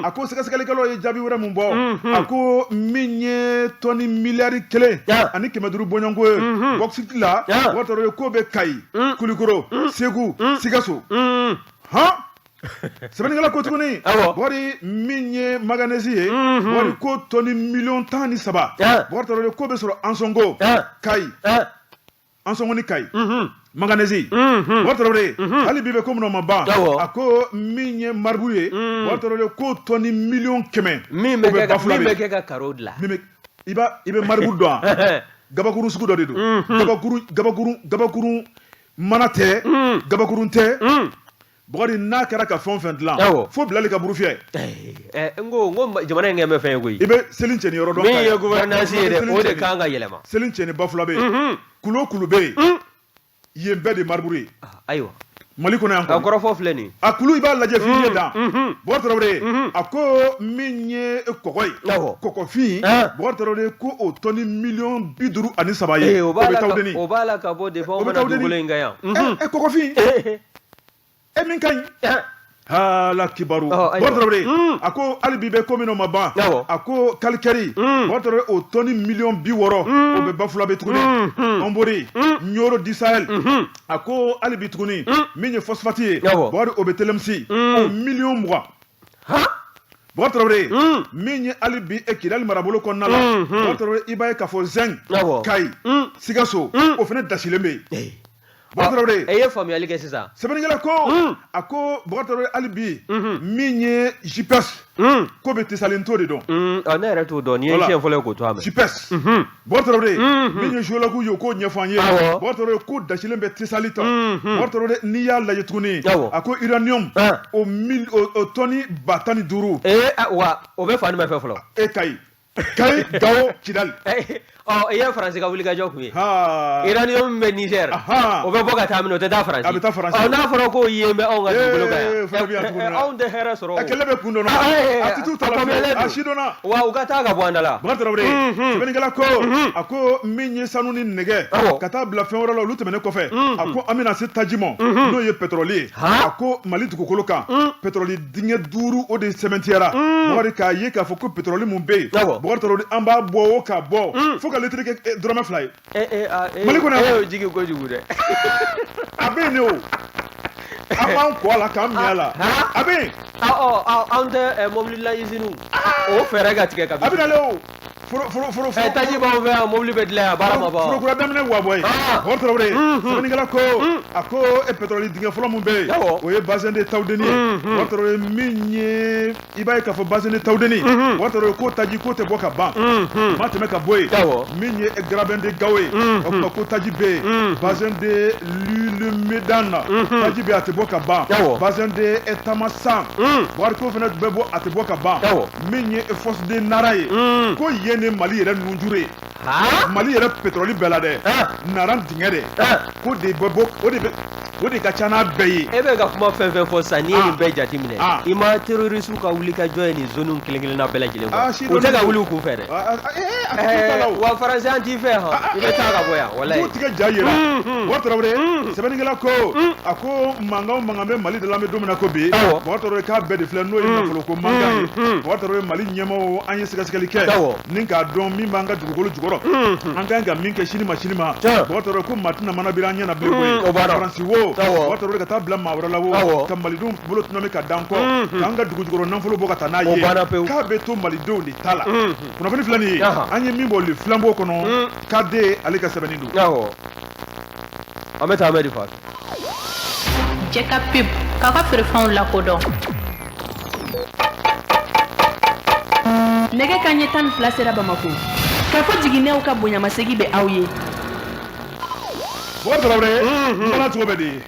a ko sɛgɛsɛgɛlikɛlaw ye jaabi wɛrɛ mun bɔ, a ko min ye tɔni 1500 miliyɔn bɔɲɔgɔnko ye bauxite la, Bɔkari Tarawele, k'o bɛ Kayi, Kulikoro, Segu, Sikaso. Han, sɛbɛnnikɛla ko tuguni, Bɔkari, min ye manganèse ye, Bɔkari, ko tɔni 13 miliyɔn, Bɔkari Tarawele, k'o bɛ sɔrɔ Ansɔngo, Kayi, Ansɔngo ni Kayi, manganèse. Bɔkari Tarawele, hali bi bɛ ko min na, o ma ban. A ko min ye marbre ye, Bɔkari Tarawele, ko tɔni 100 miliyɔn. Min bɛ kɛ ka carreau dilan. Min bɛ, i b'a, i bɛ marbre dɔn wa? Gabakuru sugu dɔ de don. Gabakuru mana tɛ, gabakurun tɛ. Bɔkari, n'a kɛra ka fɛn o fɛn dilan, fo Bilali ka buru fiyɛ. N ko jamana in kɛ bɛ fɛn ye koyi. I bɛ seli cɛni yɔrɔ dɔn. Min ye gouvernance ye dɛ, o de kan ka yɛlɛma. Seli cɛni Bafulabe, kulu o kulu bɛ yen, yen bɛɛ de marbre ye. Ayiwa. Mali kɔnɔ yan. A kɔrɔfɔ filɛ nin. A kulu, i b'a lajɛ f'i ɲɛ dan. Bɔkari Tarawele, a ko min ye kɔgɔ ye, kɔgɔfin, Bɔkari Tarawele, ko o tɔni 53 miliyɔn ye. O bɛ Tawudeni. O b'a la ka bɔ depuis anw mana dugukolo in kan yan. Kɔgɔfin e min ka ɲi hala kibaru. Bɔkari Tarawele, a ko hali bi bɛ ko min, o ma ban. A ko calcaire, Bɔkari Tarawele, o tɔni 60 miliyɔn, o bɛ Bafulabe tuguni, Hombori, Nioro du Sahel. A ko hali bi tuguni, min ye phosphate ye, Bɔkari, o bɛ Telemsi, o 20 miliyɔn. Bɔkari Tarawele, min ye hali bi e Kidali marabolo kɔnɔna la, Bɔkari Tarawele, i b'a ye k'a fɔ zinc, Kayi, Sikaso, o fana dasilen bɛ yen. Bɔkari Tarawele. E ye faamuyali kɛ sisan. Sɛbɛnnikɛla ko, a ko Bɔkari Tarawele, hali bi min ye gypse, ko bɛ Tesalito de dɔn. Ne yɛrɛ t'o dɔn, nin ye siɲɛ fɔlɔ ye k'o to a mɛn. Gypse. Bɔkari Tarawele, min ye géologue ye, o k'o ɲɛfɔ an ye. Bɔkari Tarawele, ko dasilen bɛ Tesalito. Bɔkari Tarawele, n'i y'a lajɛ tuguni, a ko uranium, o mil o tɔni 15 000. Ee, wa o bɛ fan jumɛn fɛ fɔlɔ? E, Kayi, Kayi, Gawo, Kidali. Ɔ, i ye Faransi ka wulikajɔ kun ye. Uranium bɛ Niger, o bɛ bɔ ka taa min, o tɛ taa Faransi. A bɛ taa Faransi. Ɔ, n'a fɔra ko yen bɛ anw ka dugukolo kan yan, anw tɛ hɛrɛ sɔrɔ. A kɛlɛ bɛ kun dɔn, a tɛ t'u ta la, a si dɔnna. Wa u ka taa ka bɔ an da la. Bɔkari Tarawele, sɛbɛnnikɛla ko, a ko min ye sanu ni nɛgɛ ka taa bila fɛn wɛrɛ la, olu tɛmɛnen kɔfɛ, a ko an bɛna se taji ma, n'o ye pétrole ye. A ko Mali dugukolo kan, pétrole dingɛ duuru, o de sɛmɛntiyara. Bɔkari, k'a ye k'a fɔ ko pétrole mun bɛ yen, Bɔkari Tarawele, an b'a bɔ o ka bɔ fo ka litiri kɛ dɔrɔmɛ 2 ye. Mali kɔnɔ yan. E y'o jigi kojugu dɛ. A bɛ yen de o, an b'an kɔ a la k'an min a la, a bɛ yen. Ɔ, anw tɛ mobili dilan usine, o fɛɛrɛ ka tigɛ ka bin. A bɛ nalen o. Foro foro foro. Taji b'anw fɛ yan, mobili bɛ dilan yan, baara ma ban. Foro kura daminɛ wa bɔ ye. Bɔkari Tarawele, sɛbɛnnikɛla ko, a ko e pétrole dingɛ fɔlɔ mun bɛ yen, o ye bassin de Tawudeni ye. Bɔkari Tarawele, min ye, i b'a ye k'a fɔ bassin de Tawudeni, Bɔkari Tarawele, ko taji ko tɛ bɔ ka ban. Ma tɛmɛ ka bɔ yen, min ye graben de Gao ye, o tuma ko taji bɛ yen. Bassin de l'Ilemedan, taji bɛ yen, a tɛ bɔ ka ban. Bassin de Tamasan, Bɔkari, ko fana bɛ bɔ, a tɛ bɔ ka ban. Min ye fosse de Nara ye, ko yen de Mali yɛrɛ nunjuru ye, Mali yɛrɛ pétrole bɛɛ la dɛ, Nara dingɛ dɛ, ko de bɛ bɔ, o de bɛ. O de ka ca n'a bɛɛ ye. E bɛ ka kuma fɛn fɛn fɔ sisan, n'i ye nin bɛɛ jateminɛ, i ma terroriste ka wuli ka jɔ ye nin zone kelen kelenna bɛɛ lajɛlen kɔnɔ, u tɛ ka wuli u kun fɛ dɛ. Wa faransi an t'i fɛ hɔn, i bɛ taa ka bɔ yan walayi. K'u tigɛ ja yira. Bubakari Tarawele, sɛbɛnnikɛla ko, a ko mankan o mankan bɛ Mali de la, an bɛ don min na ko bi, Bubakari Tarawele, k'a bɛɛ de filɛ n'o ye nafoloko mankan ye. Bubakari Tarawele, Mali ɲɛmaaw, an ye sɛgɛsɛgɛli kɛ ni k'a dɔn min b'an ka dugukolo jukɔrɔ, an ka kan ka min kɛ sini ma sini ma. Bubakari Tarawele ko maa tɛna mana biri an ɲɛ na bilen koyi. Faransi wo, Bubakari Tarawele, ka taa bila maa wɛrɛ la wo, ka malidenw bolo tɔnɔmi ka d'an kɔ, k'an ka dugu jukɔrɔ nafolo bɔ ka taa n'a ye, k'a bɛ to malidenw de ta la. Kunnafoni filɛ nin ye, an ye min bɔ Le Flambeau kɔnɔ, KD ale ka sɛbɛnni don. An bɛ taa Amɛdi fan. Jɛ ka pub k'aw ka feerefɛnw lakodɔn. Nɛgɛ kanɲɛ 12 sera Bamako. Kafo jiginɛw ka bonyamasegin bɛ aw ye. Bubakari Tarawele, n bala cogo bɛ di?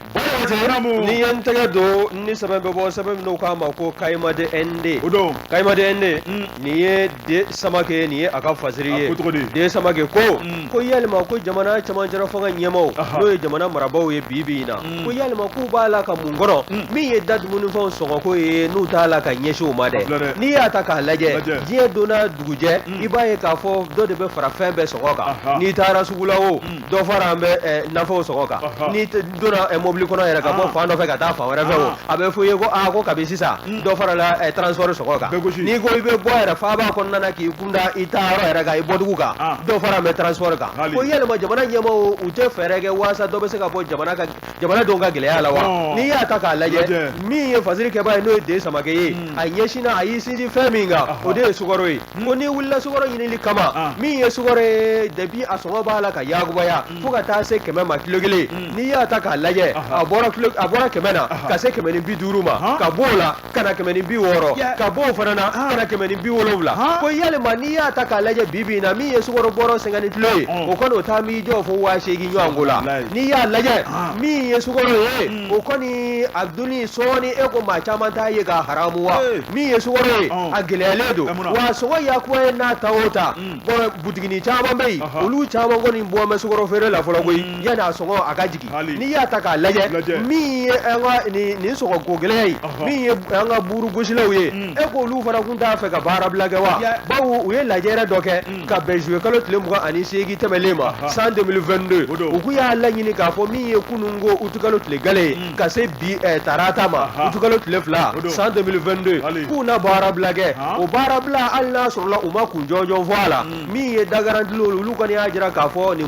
Ni ye n tɛgɛ don ni sɛbɛn bɛ bɔ, sɛbɛn min n'u k'a ma ko Kayimadi ND. O don. Kayimadi ND, nin ye De Samakɛ, nin ye a ka fasiri ye. A ko cogo di? De Samakɛ ko yalima ko jamana cɛmancɛla fanga ɲɛmaaw, n'o ye jamana marabaaw ye bi bi in na, ko yalima k'u b'a la ka mun kɔnɔ min ye da dumunifɛnw sɔngɔko ye, n'u t'a la ka ɲɛsin o ma dɛ? N'i y'a ta k'a lajɛ, diɲɛ donna dugujɛ, i b'a ye k'a fɔ dɔ de bɛ fara fɛn bɛɛ sɔngɔ kan. N'i taara sugu la o, dɔ fara an bɛ nafɛnw sɔngɔ kan. N'i donna mobili kɔnɔ yɛrɛ ka bɔ fan dɔ fɛ ka taa fan wɛrɛ fɛ o, a bɛ fɔ i ye ko aa, ko kabi sisan dɔ farala transport sɔngɔ kan. N'i ko i bɛ bɔ yɛrɛ faaba kɔnɔna na k'i kun da i taa yɔrɔ yɛrɛ kan, i bɔdugu kan, dɔ fara bɛ transport kan. Ko yalima jamana ɲɛmaaw, u tɛ fɛɛrɛ kɛ waasa dɔ bɛ se ka bɔ jamana ka jamanadenw ka gɛlɛya la wa? N'i y'a ta k'a lajɛ, min ye fasiri kɛbaa ye, n'o ye De Samakɛ ye, a ɲɛsinna, a y'i sinsin fɛn min kan, o de ye sukaro ye. Ko n'i wulila sukaro ɲinili kama, min ye sukaro ye, depuis a sɔngɔ b'a la ka yakubaya fo ka taa se 100 ma kilo kelen. N'i y'a ta k'a lajɛ, a bɔra 100 na ka se 150 ma, ka bɔ o la ka na 160, ka bɔ o fana na ka na 170. Ko yalima n'i y'a ta k'a lajɛ bi bi in na, min ye sukaro bɔrɔ 50 kilo ye, o kɔni o taa b'i jɔ fo 8000 ɲɔgɔn la. N'i y'a lajɛ, min ye sukaro ye, o kɔni a dunni sɔɔni, e ko maa caman t'a ye k'a haramu wa? Min ye sukaro ye, a gɛlɛyalen don wa, sɔngɔ yakubaya n'a ta o ta. Bɔn, butiginin caman bɛ yen, olu caman kɔni bɔ bɛ sukaro feere la fɔlɔ koyi, yanni a sɔngɔ a ka jigin. N'i y'a ta k'a lajɛ, min ye an ka nin sɔngɔko gɛlɛya ye, min ye an ka buuru gosilaw ye, e ko olu fana tun t'a fɛ ka baarabila kɛ wa? Bawo u ye lajɛrɛ dɔ kɛ ka bɛn juillet kalo tile 28 tɛmɛlen ma san 2022. U kun y'a laɲini k'a fɔ min ye kununko utikalo tile gale ye ka se bi tarata ma utikalo tile 2 san 2022, k'u na baarabila kɛ. O baarabila, hali n'a sɔrɔla u ma kun jɔnjɔn fɔ a la, min ye dagarantiw, olu kɔni y'a jira k'a fɔ nin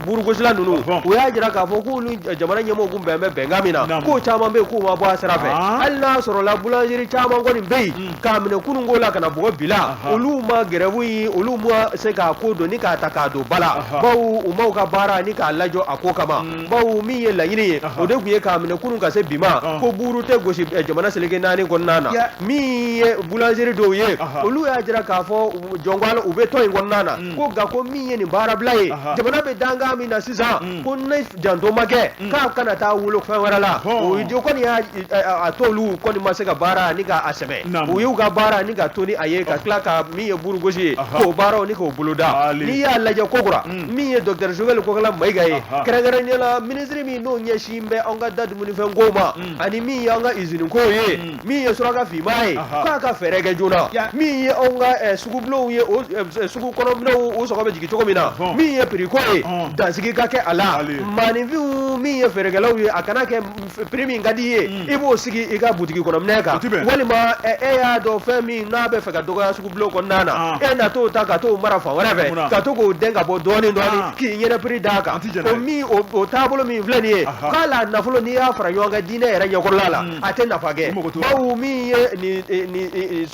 buurugosila ninnu, u y'a jira k'a fɔ k'olu jamana ɲɛmɔgɔw kun bɛn bɛ bɛnkan min na, k'o caman bɛ yen k'u ma bɔ a sira fɛ. Hali n'a sɔrɔla boulangerie caman kɔni bɛ yen, k'a minɛ kununko la ka na bugɔ bi la, olu ma grève in, olu ma se k'a ko don ni k'a ta k'a don ba la, bawo u m'u ka baara ni k'a lajɔ a ko kama. Bawo min ye laɲini ye, o de tun ye k'a minɛ kunun ka se bi ma, ko buuru tɛ gosi jamana seleke naani kɔnɔna na. Min ye boulangerie dɔw ye, olu y'a jira k'a fɔ jɔnko u bɛ tɔn in kɔnɔna na, ko nka ko min ye nin baarabila ye, jamana bɛ dankan min na sisan, ko ni janto ma kɛ, k'a kana taa wolo fɛn wɛrɛ la. O kɔni y'a to olu kɔni ma se ka baara ni k'a sɛmɛ, u y'u ka baara ni ka to ni a ye, ka tila ka min ye buuru gosi ye, k'o baaraw ni k'o boloda. N'i y'a lajɛ kokura, min ye docteur Choguel Kokalla Maïga ye, kɛrɛnkɛrɛnnenya la minisiri min n'o ɲɛsin bɛ an ka da dumunifɛn kow ma, ani min ye an ka usine kow ye, min ye suraka finman ye, k'a ka fɛɛrɛ kɛ joona. Min ye anw ka sugubulonw ye, o sugu kɔnɔ minɛnw, o sɔngɔ bɛ jigin cogo min na, min ye prix ko ye, dansigi ka kɛ a la. Maaninfinw, min ye feerekɛlaw ye, a kana kɛ prix min ka di i ye, i b'o sigi i ka butigi kɔnɔ minɛn kan, walima e y'a dɔn fɛn min n'a bɛ fɛ ka dɔgɔya sugubulon kɔnɔna na, e na t'o ta ka t'o mara fan wɛrɛ fɛ, ka to k'o dɛn ka bɔ dɔɔnin dɔɔnin k'i ɲɛnɛ prix d'a kan. O min o taabolo min filɛ nin ye, k'a la nafolo, n'i y'a fara ɲɔgɔn kan diinɛ yɛrɛ ɲɛkɔrɔla la, a tɛ nafa kɛ. Bawo min ye nin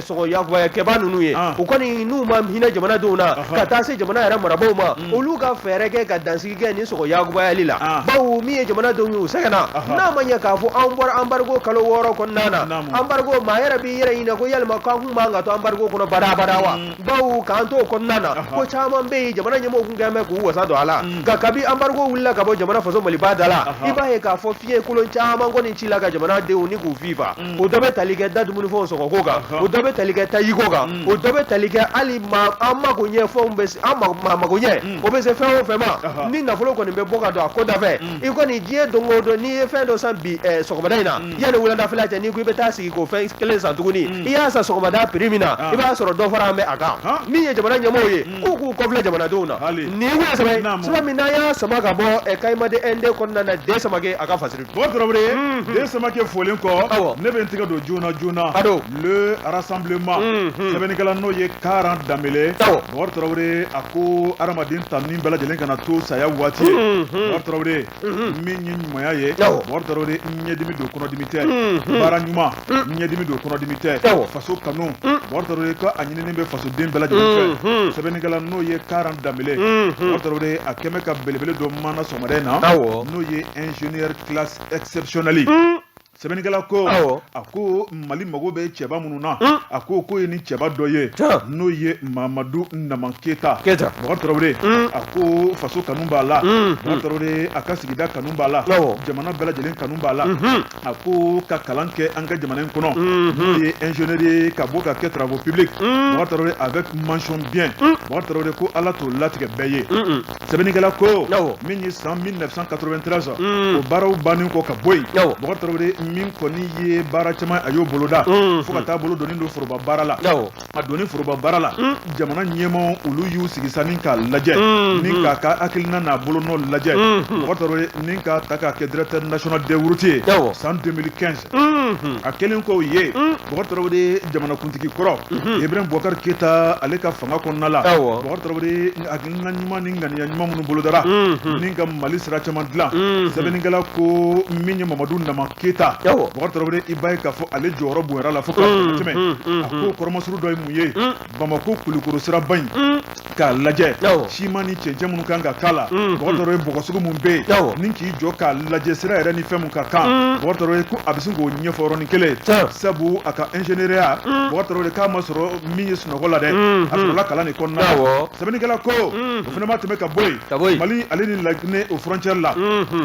sɔngɔ yakubaya kɛba ninnu ye, u kɔni n'u ma hinɛ jamanadenw na ka taa se jamana yɛrɛ marabaaw ma, olu ka fɛɛrɛ kɛ ka dansigi kɛ nin sɔngɔ yakubayali la. Bawo min ye jamanadenw ye, u sɛgɛnna. N'a ma ɲɛ k'a fɔ an bɔra embargo kalo 6 kɔnɔna na, embargo, maa yɛrɛ b'i yɛrɛ ɲininka ko yalima k'an kun man ka to embargo kɔnɔ badabada wa? Bawo k'an to o kɔnɔna na, ko caman bɛ yen, jamana ɲɛmɔgɔw kun kɛn bɛ k'u wasa don a la. Nka kabi embargo wulila ka bɔ jamana faso Maliba da la, i b'a ye k'a fɔ fiɲɛ kolon caman kɔni ci la ka jamanadenw ni k'u fifa. O dɔ bɛ tali kɛ da dumunifɛnw sɔngɔko kan, o dɔ bɛ tali kɛ tajiko kan, o dɔ bɛ tali kɛ hali maa an mako ɲɛ fɛnw bɛ an maa mako ɲɛ o bɛ se fɛn o fɛn ma, ni nafolo kɔni bɛ bɔ ka don a ko da fɛ, i kɔni diɲɛ don o don, n'i ye fɛn dɔ san bi sɔgɔmada in na, yanni wuladafɛla cɛ, n'i ko i bɛ taa sigi k'o fɛn kelen san tuguni, i y'a san sɔgɔmada prix min na, i b'a sɔrɔ dɔ fara an bɛ a kan. Min ye jamana ɲɛmɔgɔw ye, k'u k'u kɔfilɛ jamanadenw na. Nin ye sɛbɛn sɛbɛn min n'an y'a sama ka bɔ Kayima de ND kɔnɔna na, Den Samake a ka fasiri. Bɔkari Tarawele, Den Samake folen kɔ, ne bɛ n tɛgɛ don joona joona Le Rassemblement, sɛbɛnnikɛla n'o ye Karan Danbele. Bɔkari Tarawele, a ko hadamaden tanuni bɛɛ lajɛlen kana to saya waati ye. Bɔkari Tarawele, min ye ɲumanya ye, Bɔkari Tarawele, ɲɛdimi don kɔnɔdimi tɛ, baara ɲuman ɲɛdimi don kɔnɔdimi tɛ, faso kanu, Bɔkari Tarawele, ko a ɲininen bɛ fasoden bɛɛ lajɛlen fɛ. Sɛbɛnnikɛla n'o ye Karan Danbele, Bɔkari Tarawele, a kɛmɛ ka belebele dɔ mana sɔgɔmada in na, n'o ye ingénieur classe exceptionnelle. Sɛbɛnnikɛla ko, a ko Mali mago bɛ cɛba minnu na, a ko k'o ye ni cɛba dɔ ye, n'o ye Mamadu Nama Keyita. Bɔkari Tarawele, a ko faso kanu b'a la, Bɔkari Tarawele, a ka sigida kanu b'a la, jamana bɛɛ lajɛlen kanu b'a la. A ko ka kalan kɛ an ka jamana in kɔnɔ, n'o ye ingénieur ye, ka bɔ ka kɛ travaux publics, Bɔkari Tarawele, avec mention bien. Bɔkari Tarawele, ko Ala t'o latigɛ bɛɛ ye. Sɛbɛnnikɛla ko, min ye san 1993, o baaraw bannen kɔ ka bɔ yen, Bɔkari Tarawele, min kɔni ye baara caman a y'o boloda, fo ka taa bolo donni don foroba baara la. A donni foroba baara la, jamana ɲɛmaaw olu y'u sigi sa ni k'a lajɛ, ni k'a ka hakilina n'a bolonɔ lajɛ. Bɔkari Tarawele, ni k'a ta k'a kɛ directeur national des routes ye san 2015. A kɛlen k'o ye, Bɔkari Tarawele, jamanakuntigi kɔrɔ Ibrahim Boubacar Keita, ale ka fanga kɔnɔna la, Bɔkari Tarawele, hakilina ɲuman ni ŋaniya ɲuman minnu bolodara ni ka Mali sira caman dilan, sɛbɛnnikɛla ko min ye Mamadu Nama Keita, Bɔkari Tarawele, i b'a ye k'a fɔ ale jɔyɔrɔ bonyara la fo ka tɛmɛ. A ko kɔrɔmasuru dɔ ye mun ye? Bamakɔ Kulukoro siraba in, k'a lajɛ siman ni cɛncɛn minnu kan ka k'a la, Bɔkari Tarawele, bɔgɔ sugu mun bɛ yen, ni k'i jɔ k'a lajɛ sira yɛrɛ ni fɛn mun ka kan, Bɔkari Tarawele, ko a bɛ sin k'o ɲɛfɔ yɔrɔnin kelen, sabu a ka ingénieurya, Bɔkari Tarawele, k'a ma sɔrɔ min ye sunɔgɔ la dɛ, a sɔrɔla kalan de kɔnɔna la. Sɛbɛnnikɛla ko o fana ma tɛmɛ ka bɔ yen, Mali ale ni Laginɛ o frontière la,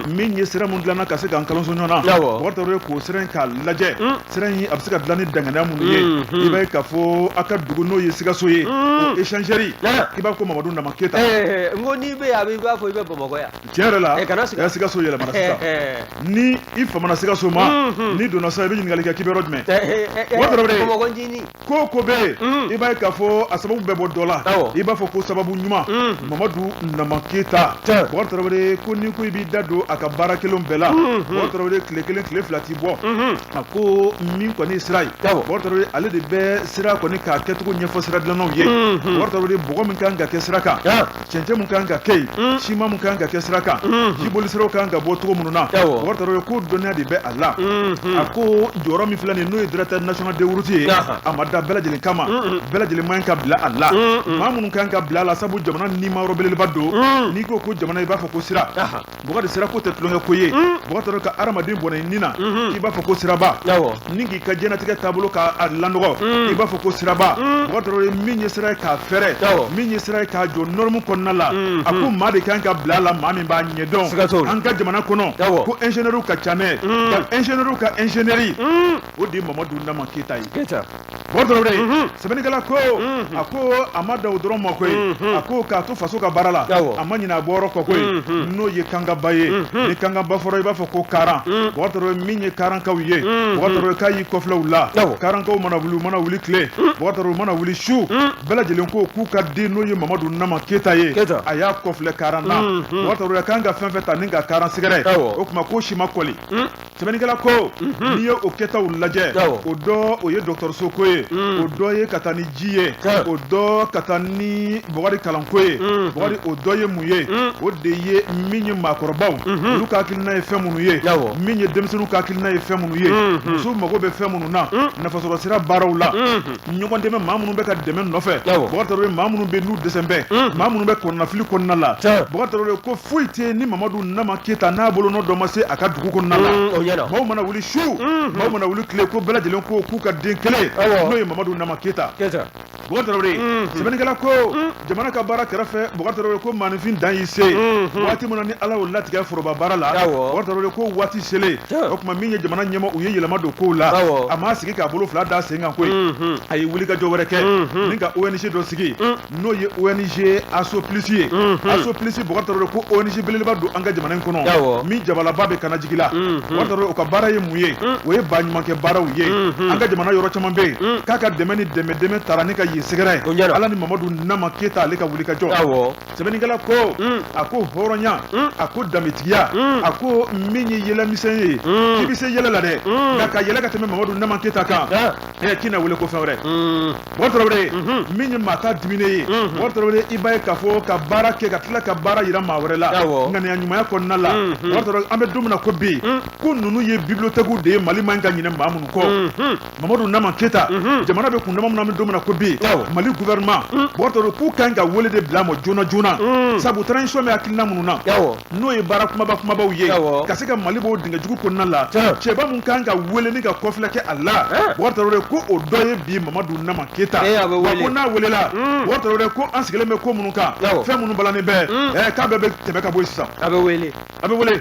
min ye sira mun dilanna ka se k'an kalanso ɲɔgɔn na, Bɔkari Tarawele, k'o sira in k'a lajɛ, sira in a bɛ se ka dilan ni danganiya minnu ye, i b'a ye k'a fɔ a ka dugu n'o ye Sikaso ye, o échangeur, i b'a fɔ ko Mamadu Nama Keyita. N ko n'i bɛ yan, a bɛ i b'a fɔ i bɛ Bamakɔ yan. Tiɲɛ yɛrɛ la, Sikaso yɛlɛmana sisan. Ni i famana Sikaso ma, n'i donna sisan, i bɛ ɲininkali kɛ k'i bɛ yɔrɔ jumɛn. Bamakɔ ncinin. Ko ko bɛ yen, i b'a ye k'a fɔ a sababu bɛ bɔ dɔ la, i b'a fɔ ko sababu ɲuman Mamadu Nama Keyita. Bɔkari Tarawele ko n'i ko i b'i da don a ka baara kelen bɛɛ la, Bɔkari Tarawele, tile kelen tile fila t'i bɔ. A ko min kɔni ye sira ye, Bɔkari Tarawele, ale de bɛ sira kɔni k'a kɛcogo ɲɛfɔ sira dilannaw ye. Bɔkari Tarawele, bɔgɔ min kan ka kɛ sira kan, cɛncɛn mun kan ka kɛ yen, siman mun kan ka kɛ sira kan, jiboli siraw kan ka bɔ cogo minnu na, Bɔkari Tarawele ko dɔnniya de bɛ a la. A ko jɔyɔrɔ min filɛ nin ye, n'o ye directeur national des routes ye, a ma da bɛɛ lajɛlen kama, bɛɛ lajɛlen man ka bila a la, maa minnu kan ka bila a la, sabu jamana nima yɔrɔ belebeleba don. N'i ko ko jamana, i b'a fɔ ko sira. Bɔkari, sira ko tɛ tulonkɛ ko ye. Bɔkari Tarawele, ka hadamaden bɔnɛ i ni na, i b'a fɔ ko siraba, ni k'i ka diɲɛnatigɛ taabolo k'a lanɔgɔ, i b'a fɔ ko siraba. Bɔkari Tarawele, min ye sira ye k'a fɛrɛ, min ye sira ye k'a jɔ norme kɔnɔna la, a ko maa de kan ka bila a la, maa min b'a ɲɛdɔn. An ka jamana kɔnɔ, ko ingénieur ka ca dɛ, nka ingénieur ka ingénieur, o de ye Mamadu Nama Keyita ye. Bɔkari Tarawele, sɛbɛnnikɛla ko, a ko a ma da o dɔrɔn ma koyi, a ko k'a to faso ka baara la, a ma ɲinɛ a bɔyɔrɔ kɔ koyi, n'o ye Kangaba ye. Ni Kangaba fɔra, i b'a fɔ ko Karan. Bɔkari Tarawele, min ye Karankaw ye, Bɔkari Tarawele, k'a y'i kɔfilɛ u la. Karankaw mana wuli, u mana wuli tile, Bɔkari Tarawele, u mana wuli su, bɛɛ lajɛlen ko k'u ka den n'o ye Mamadu Nama Keyita ye, a y'a kɔfilɛ Karan na. Bɔkari Tarawele, k'an ka fɛn fɛn ta ni ka Karan sɛgɛrɛ, o tuma k'o si ma kɔli. Sɛbɛnnikɛla ko n'i ye o kɛtaw lajɛ, o dɔ o ye dɔgɔtɔrɔso ko ye, o dɔ ye ka taa ni ji ye, o dɔ ka taa ni Bɔkari kalanko ye. Bɔkari, o dɔ ye mun ye? O de ye min ye maakɔrɔbaw olu ka hakilina ye fɛn minnu ye, min ye denmisɛnninw ka hakilina ye fɛn minnu ye, musow mago bɛ fɛn minnu na, nafasɔrɔ sira baaraw la, ɲɔgɔn dɛmɛ, maa minnu bɛ ka dɛmɛ nɔfɛ, Bɔkari Tarawele, maa minnu bɛ n'u dɛsɛ bɛ, maa minnu bɛ kɔnɔnafili kɔnɔna la. Bɔkari Tarawele ko foyi tɛ ni Mamadu Nama Keyita n'a bolonɔ dɔ ma se a ka dugu kɔnɔna la. Maaw mana wuli su, maaw mana wuli tile, ko bɛɛ lajɛlen ko k'u ka den kelen, n'o ye Mamadu Nama Keyita. Bubakari Tarawele, sɛbɛnnikɛla ko jamana ka baara kɛrɛfɛ, Bubakari Tarawele, ko maaninfin dan y'i se waati min na ni Ala y'o latigɛ foroba baara la. Bubakari Tarawele ko waati selen, o tuma min ye jamana ɲɛmaa, u ye yɛlɛma don kow la. A m'a sigi k'a bolo fila da sen kan koyi, a ye wulikajɔ wɛrɛ kɛ ni ka ONG dɔ sigi, n'o ye ONG Asso Plus ye. Asso Plus, Bubakari Tarawele, ko ONG belebeleba don an ka jamana in kɔnɔ, min jabalaba bɛ Kanajigi la. Bubakari Tarawele, o ka baara ye mun ye? O ye baɲumankɛ baaraw ye. An ka jamana yɔrɔ caman bɛ yen k'a ka dɛmɛ ni dɛmɛ dɛmɛ taara ni ka yen sɛgɛrɛ, Ala ni Mamadu Nama Keyita, ale ka wulikajɔ. Sɛbɛnnikɛla ko a ko hɔrɔnya, a ko danbetigiya, a ko min ye yɛlɛmisɛn ye, k'i bɛ se yɛlɛ la dɛ, nka ka yɛlɛ ka tɛmɛ Mamadu Nama Keyita kan, k'i na wele ko fɛn wɛrɛ. Bubakari Tarawele, min ye maa ta diminen ye, Bubakari Tarawele, i b'a ye k'a fɔ ka baara kɛ ka tila ka baara yira maa wɛrɛ la ŋaniya ɲumanya kɔnɔna la. Bubakari Tarawele, an bɛ don min na ko bi, ko ninnu ye bibliothèque de ye Mali man ka ɲinɛ maa minnu kɔ. Mamadu Nama Keyita, jamana bɛ kundama min na, an bɛ don min na ko bi, Mali gouvernement, Bubakari Tarawele, k'u kan ka wele de bila a ma joona joona, sabu transition bɛ hakilina minnu na, n'o ye baara kumaba kumabaw ye ka se ka Mali bɔ dingɛ jugu kɔnɔna la, cɛba mun kan ka wele ni ka kɔfilɛ kɛ a la, Bubakari Tarawele, ko o dɔ ye bi Mamadu Nama Keyita. Ko n'a welela, Bubakari Tarawele, ko an sigilen bɛ ko minnu kan, fɛn minnu balannen bɛ, k'a bɛɛ bɛ tɛmɛ ka bɔ yen sisan. A bɛ wele. A bɛ wele.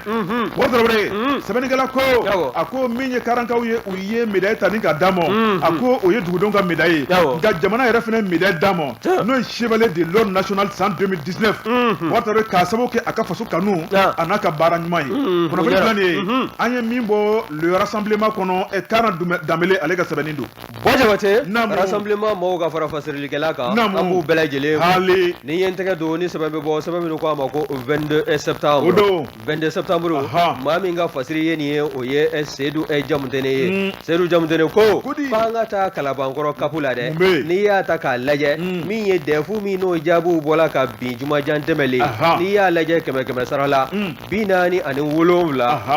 Bubakari Tarawele, sɛbɛnnikɛla ko a ko min ye karankaw ye, u ye médaille ta ni ka d'a ma, a ko o ye dugudenw ka médaille ye, nka jamana yɛrɛ fana médaille d'a ma, n'o ye chevalier de l'ordre national san 2019, Bubakari Tarawele, k'a sababu kɛ a ka faso kanu a n'a ka baara ɲuman ye. Kunnafoni filɛ nin ye, an ye min bɔ le rassemblement kɔnɔ, Karan Danbele, ale ka sɛbɛnni don. Bɔ Jabate, rassemblement mɔgɔw ka fara fasirilikɛla kan, an b'u bɛɛ lajɛlen. Hali ni ye n tɛgɛ don ni sɛbɛn bɛ bɔ, sɛbɛn min ko a ma ko 22 septembre. O don. 22 septembre, maa min ka fasiri ye nin ye, o ye Seyidu Jamutene ye. Seyidu Jamutene ko f'an ka taa Kalabankɔrɔ CAP la dɛ. N'i y'a ta k'a lajɛ, min ye DEF min n'o jaabiw bɔla ka bin jumajan tɛmɛlen, n'i y'a lajɛ kɛmɛ kɛmɛ sara la, 47,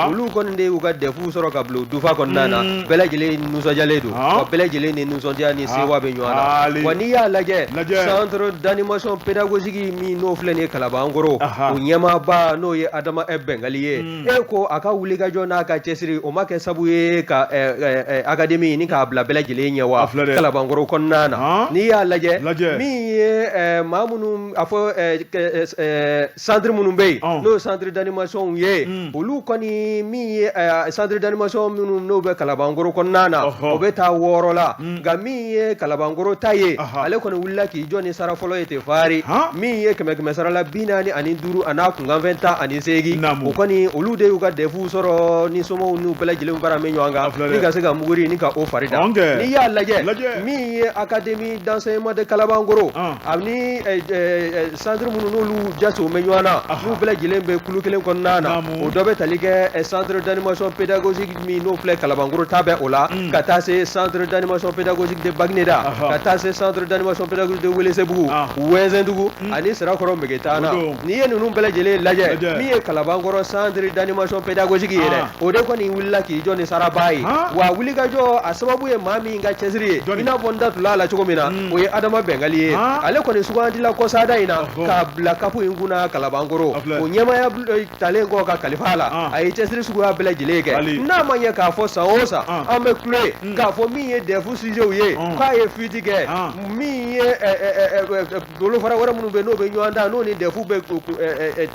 olu kɔni de y'u ka DEF sɔrɔ ka bila dufa kɔnɔna na. Bɛɛ lajɛlen nisɔndiyalen don, wa bɛɛ lajɛlen ni nisɔndiya ni sewa bɛ ɲɔgɔn na. Wa n'i y'a lajɛ, centre d'animation pédagogique min n'o filɛ nin ye Kalabankɔrɔ, o ɲɛmaaba n'o ye Adama Bɛngali ye, e ko a ka wulikajɔ n'a ka cɛsiri, o ma kɛ sabu ye ka académie ni k'a bila bɛɛ lajɛlen ɲɛ wa Kalabankɔrɔ kɔnɔna na. N'i y'a lajɛ, min ye maa minnu a fɔ centre minnu bɛ yen, n'o ye centre d'animation ye, olu kɔni min ye centre d'animation minnu n'o bɛ Kalabankɔrɔ kɔnɔna na, o bɛ taa 6 la. Nka min ye Kalabankɔrɔ ta ye, ale kɔni wulila k'i jɔ ni sara fɔlɔ ye ten fari, min ye kɛmɛ kɛmɛ sara la 45 a n'a kunkanfɛn 18, o kɔni olu de y'u ka DEF sɔrɔ ni somaw n'u bɛɛ lajɛlen fara min ɲɔgɔn kan ni ka se ka muguri ni ka o fari da. N'i y'a lajɛ, min ye académie d'enseignement de Kalabankɔrɔ ani centre minnu n'olu jasow bɛ ɲɔgɔn na, n'u bɛɛ lajɛlen bɛ kulu kelen kɔnɔna na, o dɔ bɛ tali kɛ centre d'animation pédagogique min n'o filɛ Kalabankɔrɔ ta bɛ o la, ka taa se centre d'animation pédagogique de Bagineda, ka taa se centre d'animation pédagogique de Welesebugu, Wɛnzɛndugu ani Sirakɔrɔ Megetana. N'i ye ninnu bɛɛ lajɛlen lajɛ, min ye Kalabankɔrɔ centre d'animation pédagogique ye dɛ, o de kɔni wulila k'i jɔ ni saraba ye. Wa wulikajɔ a sababu ye maa min ka cɛsiri ye, i n'a fɔ n da tula a la cogo min na, o ye Adama Bɛngali ye. Ale kɔni sugandila kɔsada in na k'a bila CAP in kunna Kalabankɔrɔ. O ɲɛmaaya talen kɔ ka kalifa a la, a ye cɛsiri suguya bɛɛ lajɛlen kɛ. N'a ma ɲɛ k'a fɔ san o san an bɛ kule k'a fɔ min ye DEF sujetw ye k'a ye fuite kɛ, min ye bolofara wɛrɛ minnu bɛ n'o bɛ ɲɔgɔn ta, n'o ni DEF bɛ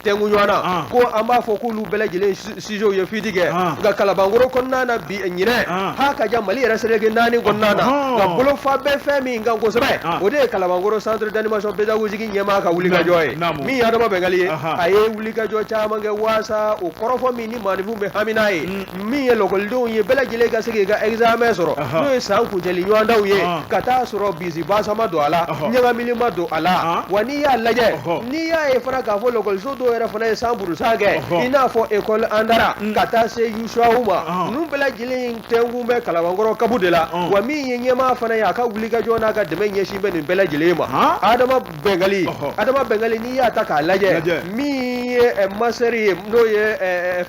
tɛnku ɲɔgɔn na, ko an b'a fɔ k'olu bɛɛ lajɛlen sujetw ye fuite kɛ. Nka Kalabankɔrɔ kɔnɔna na bi ɲinɛ ha ka ja Mali yɛrɛ seleke naani kɔnɔna na, nka bolofa bɛ fɛn min kan kosɛbɛ, o de ye Kalabankɔrɔ centre d'animation pédagogique ɲɛmaa ka wulikajɔ ye. Min ye Adama Bɛngali ye, a ye wulikajɔ caman kɛ waasa o kɔrɔfɔ min ni maaninfinw bɛ hami n'a ye, min ye lɔkɔlidenw ye, bɛɛ lajɛlen ka se k'i ka examen sɔrɔ, n'o ye san kuncɛli ɲɔgɔndanw ye, ka taa sɔrɔ bisibasa ma don a la, ɲagamili ma don a la. Wa n'i y'a lajɛ, n'i y'a ye fana k'a fɔ lɔkɔliso dɔw yɛrɛ fana ye san burusan kɛ, i n'a fɔ école Andara ka taa se Yusuwawu ma, ninnu bɛɛ lajɛlen tɛnkun bɛ Kalabankɔrɔ CAP de la. Wa min ye ɲɛmaa fana ye, a ka wulikajɔ n'a ka dɛmɛ ɲɛsin bɛ nin bɛɛ lajɛlen ma, Adama Bɛngali. Adama Bɛngali, n'i y'a ta k'a lajɛ, min ye master ye, n'o ye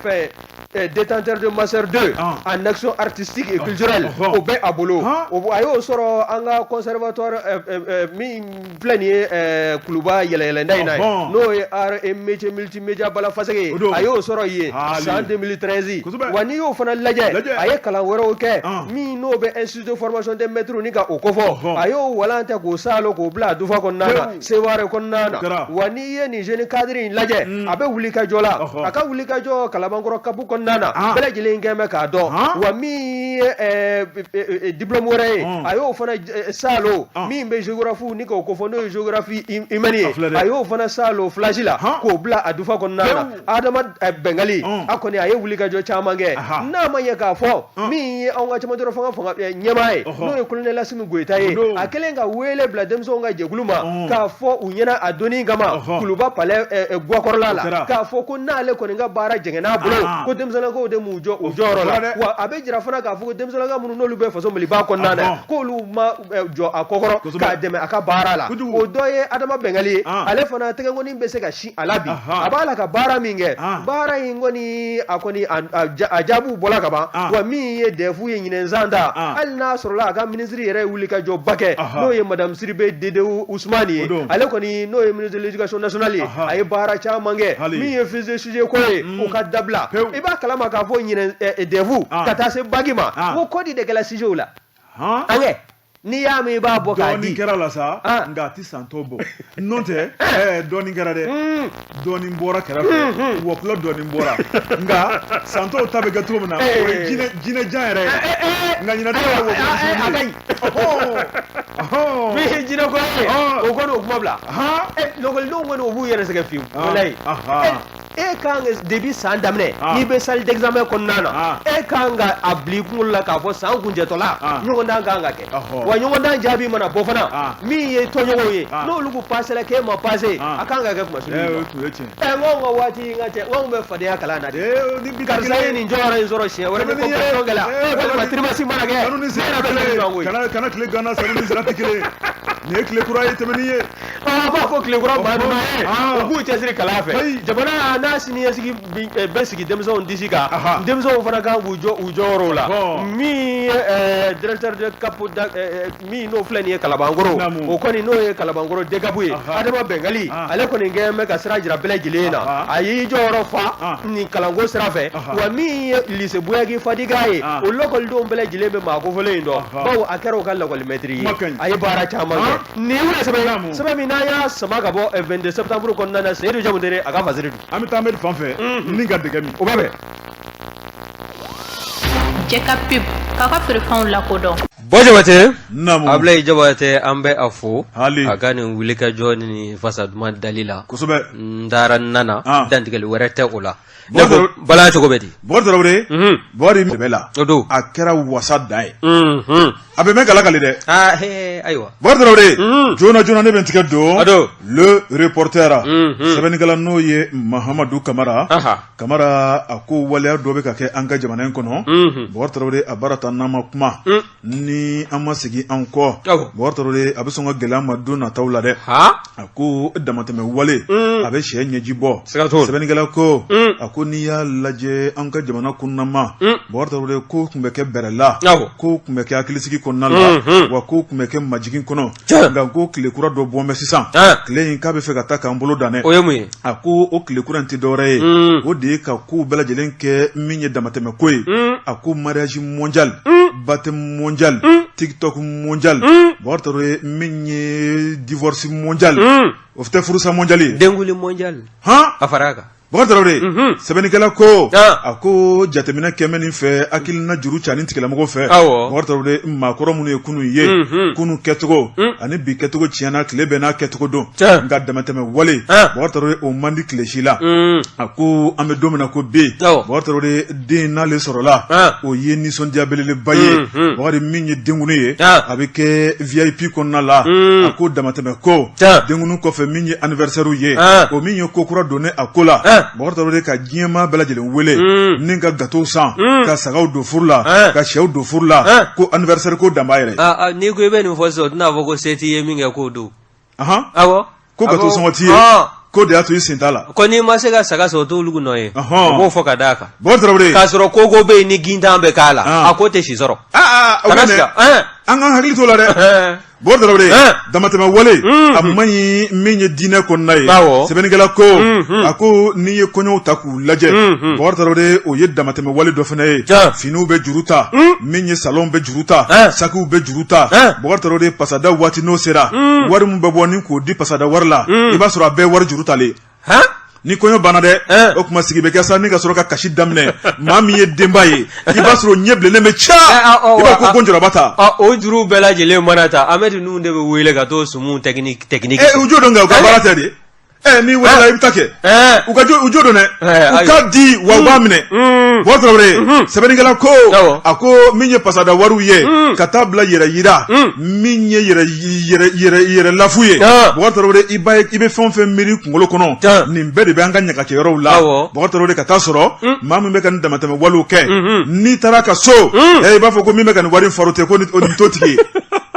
fɛn Détenteur de master 2 en action artistique et culturelle o bɛ a bolo, a y'o sɔrɔ an ka conservatoire min filɛ nin ye Kuluba yɛlɛyɛlɛnda in na ye, n'o ye arts et métiers multimédia Bala Faseke ye, a y'o sɔrɔ yen san 2013. Wa n'i y'o fana lajɛ, a ye kalan wɛrɛw kɛ min n'o bɛ institut de formation des maîtres ni ka o kofɔ, a y'o walan ta k'o saalo k'o bila a dufa kɔnɔna na, Seware kɔnɔna na. Wa n'i ye nin jeune cadre in lajɛ, a bɛ wuli ka jɔ la, a ka wuli ka jɔ Kalabankɔrɔ CAP kɔnɔna na, bɛɛ lajɛlen kɛn bɛ k'a dɔn. Wa min ye diplôme wɛrɛ ye, a y'o fana saalo min bɛ géographie ni k'o kofɔ, n'o ye géographie humaine ye, a y'o fana saalo FLAGE la k'o bila a dufa kɔnɔna na. Adama Bɛngali, a kɔni a ye wuli ka jɔ caman kɛ. N'a ma ɲɛ k'a fɔ min ye anw ka cɛmancɛ fanga ɲɛmaa ye, n'o ye colonel Asimi Goyita ye, a kɛlen ka wele bila denmisɛnw ka jɛkulu ma k'a fɔ u ɲɛna a donni kama Kuluba palais gakɔrɔla la, k'a fɔ ko n'ale kɔni ka baara jɛngɛn'a bolo, ko denmisɛnninkaw de m'u jɔ u jɔyɔrɔ la. Wa a bɛ jira fana k'a fɔ ko denmisɛnninka minnu n'olu bɛ faso Maliba kɔnɔna na, k'olu ma jɔ a kɔkɔrɔ k'a dɛmɛ a ka baara la. O dɔ ye Adama Bɛngali ye, ale fana tɛgɛnkɔni bɛ se ka sin a la bi. A b'a la ka baara min kɛ, baara in kɔni a kɔni a jaabiw bɔla ka ban. Wa min ye DEF ye ɲinɛn san ta, hali n'a sɔrɔla a ka minisiri yɛrɛ ye wuli ka jɔba kɛ, n'o ye madame Sidibe Dedewu Usumani ye, ale kɔni n'o ye ministre de l'éducation nationale ye, a ye baara caman kɛ. Min ye fiche de sujet ko ye, o ka dabila. I b'a kalama k'a fɔ ɲinɛn DEF ka taa se bac ma, ko kɔdi de kɛla sujetw la. An kɛ n'i y'a mɛn i b'a bɔ k'a di. Dɔɔnin kɛra la sa, nka a tɛ san tɔ bɔ. N'o tɛ dɔɔnin kɛra dɛ, dɔɔnin bɔra kɛrɛfɛ, wɔkulɔ dɔɔnin bɔra, nka san tɔw ta bɛ kɛ cogo min na, o ye jinɛ jan yɛrɛ ye, nka ɲinan ta ye wɔkulɔ. A ka ɲi. Min ye jinɛ ko ye, o kɔni o kuma bila. Lakɔlidenw kɔni o b'u yɛrɛ sɛgɛn fiyewu, walayi. E kan ka depuis san daminɛ, n'i bɛ salle d'examen kɔnɔna na, e kan ka a bila i kunkolo la k'a fɔ san kuncɛtɔla ɲɔgɔndan kan ka kɛ. Wa ɲɔgɔndan jaabi mana bɔ fana, min ye tɔɲɔgɔnw ye, n'olu ko passer k'e ma passer, a kan ka kɛ kumasuli ye. Ɛ n ko ka waati n ka cɛ, n ko bɛ fadenya kalan na de, karisa ye nin jɔyɔrɔ in sɔrɔ siɲɛ wɛrɛ ni compétition kɛla walima trimestre mana kɛ, ne yɛrɛ bɛ ɲɔgɔn koyi. Kana tile ganna, sanu ni sira tɛ kelen ye. Nin ye tile kura ye, tɛmɛni ye. A b'a fɔ tile kura maa ninnu ye, u k'u cɛsiri kalan fɛ. Jamana n'a siniɲɛsigi bɛ sigi denmisɛnw disi kan, denmisɛnw fana kan k'u jɔ u jɔyɔrɔw la. Min ye directeur de CAP min n'o filɛ nin ye Kalabankɔrɔ, o kɔni n'o ye Kalabankɔrɔ DCAP ye, Adama Bɛngali, ale kɔni kɛlen bɛ ka sira jira bɛɛ lajɛlen na. A y'i jɔyɔrɔ fa nin kalanko sira fɛ. Wa min ye lycée Buyaki Fadiga ye, o lakɔlidenw bɛɛ lajɛlen bɛ maa kofɔlen in dɔn, bawo a kɛra u ka lakɔlimɛtiri ye, a ye baara caman kɛ. Nin ye sɛbɛn sɛbɛn min n'an y'a sama ka bɔ 22 septembre kɔnɔna na, Seyidu Jamutere a ka fasiri don. An bɛ taa Amedi fan fɛ ni ka dɛgɛ min. O bɛ bɛn. Jɛ ka pub k'aw ka feerefɛnw lakodɔn. Bɔ Jabate. Naamu. Abulayi Jabate, an bɛ a fo. Hali. A ka nin wulikajɔ ni fasa duman dali la. Kosɛbɛ. N taara n nana. Dantigɛli wɛrɛ tɛ o la. Ne ko Bala cogo bɛ di? Bɔkari Tarawele. Bɔkari bɛ la. O don. A kɛra wasa dan ye. A bɛ mɛn k'a lakali dɛ. Aa he ayiwa. Bɔkari Tarawele. Joona joona ne bɛ n tigɛ don. A don. Le reporter. Sɛbɛnnikɛla n'o ye Mahamadu Kamara. Kamara a ko waleya dɔ bɛ ka kɛ an ka jamana in kɔnɔ. Bɔkari Tarawele a baara ta n'an ma kuma. Ni an ma segin an kɔ. Bɔkari Tarawele a bɛ sɔn ka gɛlɛya ma don nataw la dɛ. A ko damatɛmɛ wale a bɛ sɛ ɲɛji bɔ. Sɛbɛnnikɛla ko a ko n'i y'a lajɛ an ka jamana kɔnɔnama, Bɔkari Tarawele ko tun bɛ kɛ bɛrɛ la, ko tun bɛ kɛ hakilisigi kɔnɔna la, wa ko tun bɛ kɛ majigin kɔnɔ. Nka ko tile kura dɔ bɔlen bɛ sisan, tile in k'a bɛ fɛ ka taa k'an bolo dan dɛ. O ye mun ye? A ko o tile kura in tɛ dɔwɛrɛ ye, o de ye ka kow bɛɛ lajɛlen kɛ min ye damatɛmɛ ko ye. A ko mariage mondial, baptême mondial, TikTok mondial, Bɔkari Tarawele min ye divorce mondial, o tɛ furusa mondial ye, denkunli mondial, hɔn, a fara a kan. Bɔkari Tarawele, sɛbɛnnikɛla ko a ko jateminɛ kɛmɛ nin fɛ hakilina juru ca ni tigilamɔgɔw fɛ. Bɔkari Tarawele, maakɔrɔ minnu ye kunun ye, kunun kɛcogo ani bi kɛcogo tiɲɛna, tile bɛɛ n'a kɛcogo don, nka damatɛmɛ wale, Bɔkari Tarawele, o man di tile si la. A ko an bɛ don min na ko bi, Bɔkari Tarawele, den n'ale sɔrɔla, o ye nisɔndiya belebeleba ye. Bɔkari, min ye denkunli ye, a bɛ kɛ VIP kɔnɔna la. A ko damatɛmɛ ko denkunli kɔfɛ, min ye anniversaire ye, o min ye ko kura donnen a ko la, Bɔkari Tarawele, ka diɲɛmaa bɛɛ lajɛlen wele ni ka gâteau san, ka sagaw don furu la, ka sɛw don furu la, ko anniversaire ko dan b'a yɛrɛ. N'i ko i bɛ nin fɔ sisan, o tɛna fɔ ko se t'i ye min kɛ k'o don. Awɔ, ko gâteau sɔngɔ t'i ye. Ko de y'a to i sen t'a la. Ko n'i ma se ka saga san, o t'olu nɔ ye. O b'o fɔ ka d'a kan. Bɔkari Tarawele. K'a sɔrɔ ko ko bɛ yen ni gintan bɛ k'a la, a ko tɛ si sɔrɔ. Aa, o Kana bɛ siga. An k'an hakili t'o la dɛ. Bɔkari Tarawele, damatɛmɛ wale a man ɲi min ye diinɛ kɔnɔna ye. Sɛbɛnnikɛla ko, a ko n'i ye kɔɲɔw ta k'u lajɛ, Bɔkari Tarawele, o ye damatɛmɛ wale dɔ fana ye. Finiw bɛ juru ta, min ye salonw bɛ juru ta, sakiw bɛ juru ta. Bɔkari Tarawele, pasada waati n'o sera, wari min bɛ bɔ ni k'o di pasada wari la, i b'a sɔrɔ a bɛɛ wari juru talen. Ni kɔɲɔ banna dɛ, o tuma sigi bɛ kɛ sa ni ka sɔrɔ ka kasi daminɛ. Maa min ye denba ye, i b'a sɔrɔ ɲɛ bilennen bɛ ca, i b'a ko jɔrɔba ta. O juru bɛɛ lajɛlen mana ta, Amadu, ninnu de bɛ wele ka t'o sumu technique technique. U jo don kɛ, u ka baara tɛ de. N'i welela, i bɛ taa kɛ. U ka u jo don dɛ, u k'a di wa u b'a minɛ. Bɔkari Tarawele, sɛbɛnnikɛla ko, a ko min ye pasada wariw ye, ka taa bila yɛrɛ yira, min ye yɛrɛ yɛrɛ lafu ye. Bɔkari Tarawele, i b'a ye, i bɛ fɛn o fɛn miiri kunkolo kɔnɔ, nin bɛɛ de bɛ an ka ɲagakɛyɔrɔw la. Bɔkari Tarawele, ka taa sɔrɔ maa min bɛ ka nin damatɛmɛ walew kɛ, n'i taara a ka so, i b'a fɔ ko min bɛ ka nin wari farote, ko nin t'o tigi ye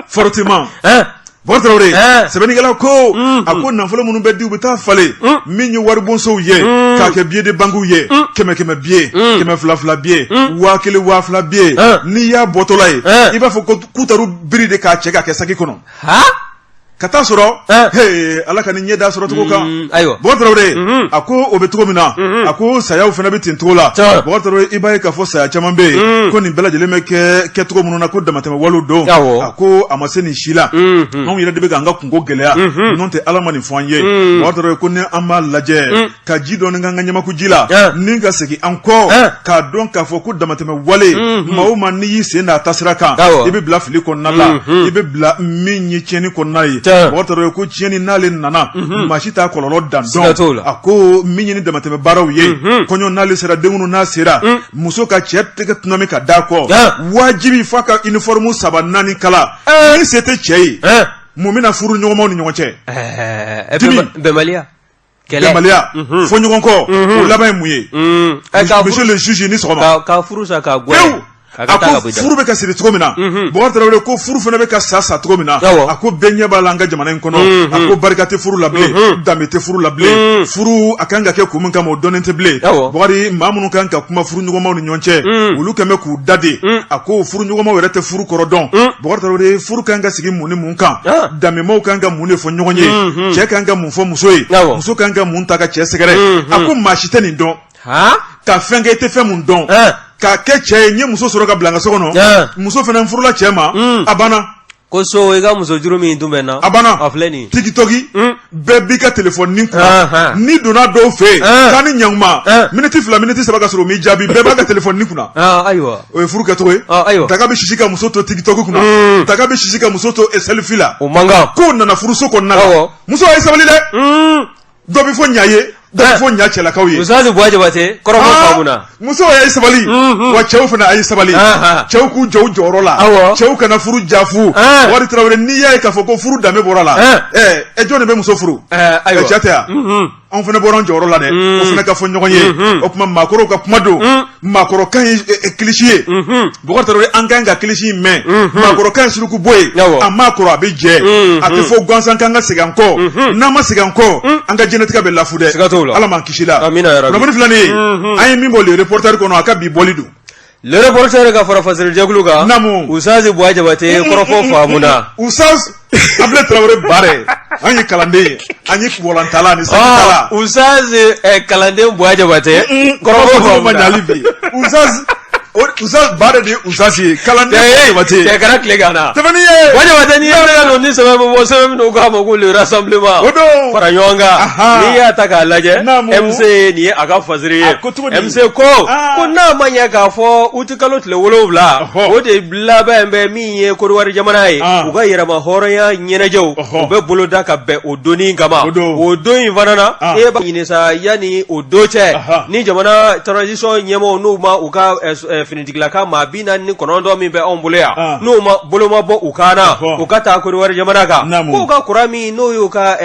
farotement. Bɔkari Tarawele, sɛbɛnnikɛla ko, a ko nafolo minnu bɛ di, u bɛ taa falen min ye waribonsow ye, k'a kɛ billet de banque ye, kɛmɛ kɛmɛ billet, kɛmɛ fila fila billet, 1000, 2000 billet. N'i y'a bɔtɔla ye, i b'a fɔ ko k'u taar'u biri de k'a cɛ k'a kɛ saki kɔnɔ, ka taa sɔrɔ Ala ka nin ɲɛ da sɔrɔ cogo kan. Ayiwa. Bɔkari Tarawele, a ko o bɛ cogo min na, a ko sayaw fana bɛ ten cogo la. Bɔkari Tarawele, i b'a ye k'a fɔ saya caman bɛ yen, ko nin bɛɛ lajɛlen bɛ kɛ kɛcogo minnu na, ko damatɛmɛ walew don. A ko a ma se nin si la, anw yɛrɛ de bɛ k'an ka kunko gɛlɛya, n'o tɛ Ala ma nin fɔ an ye. Bɔkari Tarawele ko ni an b'a lajɛ ka ji dɔɔni k'an ka ɲamaku ji la, ni ka segin an kɔ, k'a dɔn k'a fɔ ko damatɛmɛ wale, maa o maa n'i y'i sen da a taasira kan, i bɛ bila fili kɔnɔna la, i bɛ bila min ye tiɲɛni kɔnɔna ye. Bɔkari Tarawele ko tiɲɛni n'ale nana, maa si t'a kɔlɔlɔ dan dɔn. A ko min ye ni damatɛmɛ baaraw ye, kɔɲɔ n'ale sera, denkundi n'a sera, muso ka cɛ tɛgɛ tsunami ka d'a kɔ, wajibi f'a ka uniforme saba naani kala. Ni se tɛ cɛ ye, mun bɛna furu ɲɔgɔnmaw ni ɲɔgɔn cɛ? Bɛnbaliya. Bɛnbaliya, fɔ ɲɔgɔn kɔ, o laban ye mun ye? Monsieur le juge, ni sɔgɔma. Ka furu sa ka gɛn. A ko furu bɛ ka siri cogo min na, Bɔkari Tarawele ko furu fana bɛ ka sa sa cogo min na, a ko bɛɛ ɲɛ b'a la an ka jamana in kɔnɔ. A ko barika tɛ furu la bilen, danbe tɛ furu la bilen, furu a kan ka kɛ kun min kama, o dɔnnen tɛ bilen. Bɔkari, maa minnu kan ka kuma furu ɲɔgɔnmaw ni ɲɔgɔn cɛ, olu kɛlen bɛ k'u da de. A ko furu ɲɔgɔnmaw yɛrɛ tɛ furu kɔrɔ dɔn. Bɔkari Tarawele, furu kan ka sigi mun ni mun kan? Danbemaw kan ka mun de fɔ ɲɔgɔn ye? Cɛ kan ka mun fɔ muso ye? Muso kan ka mun ta ka cɛ sɛgɛrɛ? A ko maa si tɛ nin dɔn. Ka fɛn kɛ i tɛ fɛn mun dɔn, k'a kɛ cɛ ye, n ye muso sɔrɔ ka bila n ka so kɔnɔ, muso fana furula cɛ ma, a banna. Ko so, i ka muso juru min tun bɛ na, a banna. A filɛ nin. TikTok, bɛɛ b'i ka telefɔni kunna. N'i donna dɔw fɛ yen k'a ni ɲankuma, miniti 2, miniti 3, ka sɔrɔ u m'i jaabi, bɛɛ b'a ka telefɔni kunna. Ayiwa. O ye furu kɛcogo ye? Ayiwa. Daga bɛ sisi ka muso to TikTok kunna, daga bɛ sisi ka muso to selfie la. O man kan. K'o nana furuso kɔnɔna la, muso, a ye sabali dɛ. Dɔ bɛ fɔ ɲa ye, dɔ bɛ fɔ ɲa cɛlakaw ye. Musa Buwa Jabate, kɔrɔfɔ faamuna. Musow, a ye sabali. Wa cɛw fana, a ye sabali. Cɛw k'u jɔ u jɔyɔrɔ la. Cɛw kana furu jafu. Bɔkari Tarawele, n'i y'a ye k'a fɔ ko furu danbe bɔra la, ɛ jɔn de bɛ muso furu? Ayiwa. Cɛ tɛ yan? Anw fana bɔra an jɔyɔrɔ la dɛ, o fana ka fɔ ɲɔgɔn ye. O tuma maakɔrɔw ka kuma don, maakɔrɔkan ye kilisi ye. Bɔkari Tarawele, an kan ka kilisi in mɛn. Maakɔrɔkan ye suruku bɔ ye, a maa kɔrɔ, a bɛ jɛ, a tɛ fɔ gansan k'an ka segin an kɔ. N'an ma segin an kɔ, an ka diɲɛlatigɛ bɛ lafu dɛ. Ala m'an kisi la. Kunnafoni filanan ye, an ye min bɔ Le Reporter kɔnɔ, a ka bi bɔli don. Le Reporter ka fara fasirijɛkulu kan. Naamu. Usazi Buwa Jabate, kɔrɔfɔ faamuna. Usaz Abulayi Tarawele Bare, an ye kalanden ye, an ye wɔlantala ni sakitala. Usaz kalanden Buwa Jabate, kɔrɔfɔ faamuna. Ma ɲali bi. Usaz, Usaz Bare de ye Usaz ye, kalanden Buwa Jabate. Cɛ kɛra tile kan na. Sɛbɛnni ye. Buwa Jabate, n'i ye ka don ni sɛbɛn bɛ bɔ, sɛbɛn min n'u k'a ma ko le rassemblement. O don. Fara ɲɔgɔn kan. N'i y'a ta k'a lajɛ. Naamu. MC nin ye a ka fasiri ye. A ko cogo di? MC ko ko n'a ma ɲɛ k'a fɔ uti kalo tile 7, o de labɛn bɛ min ye Kodiwari jamana ye, u ka yɛrɛma hɔrɔnya ɲɛnajɛw u bɛ boloda ka bɛn o donni kama. O don in fana na, e b'a ɲini sa, yanni o don cɛ, ni jamana transition ɲɛmaaw n'u ma u ka finitigilaka maa 49 min bɛ anw bolo yan, n'u ma bolo ma bɔ u kan na, u ka taa Kodiwari jamana. jamana kan k'u ka kuran min n'o y'u ka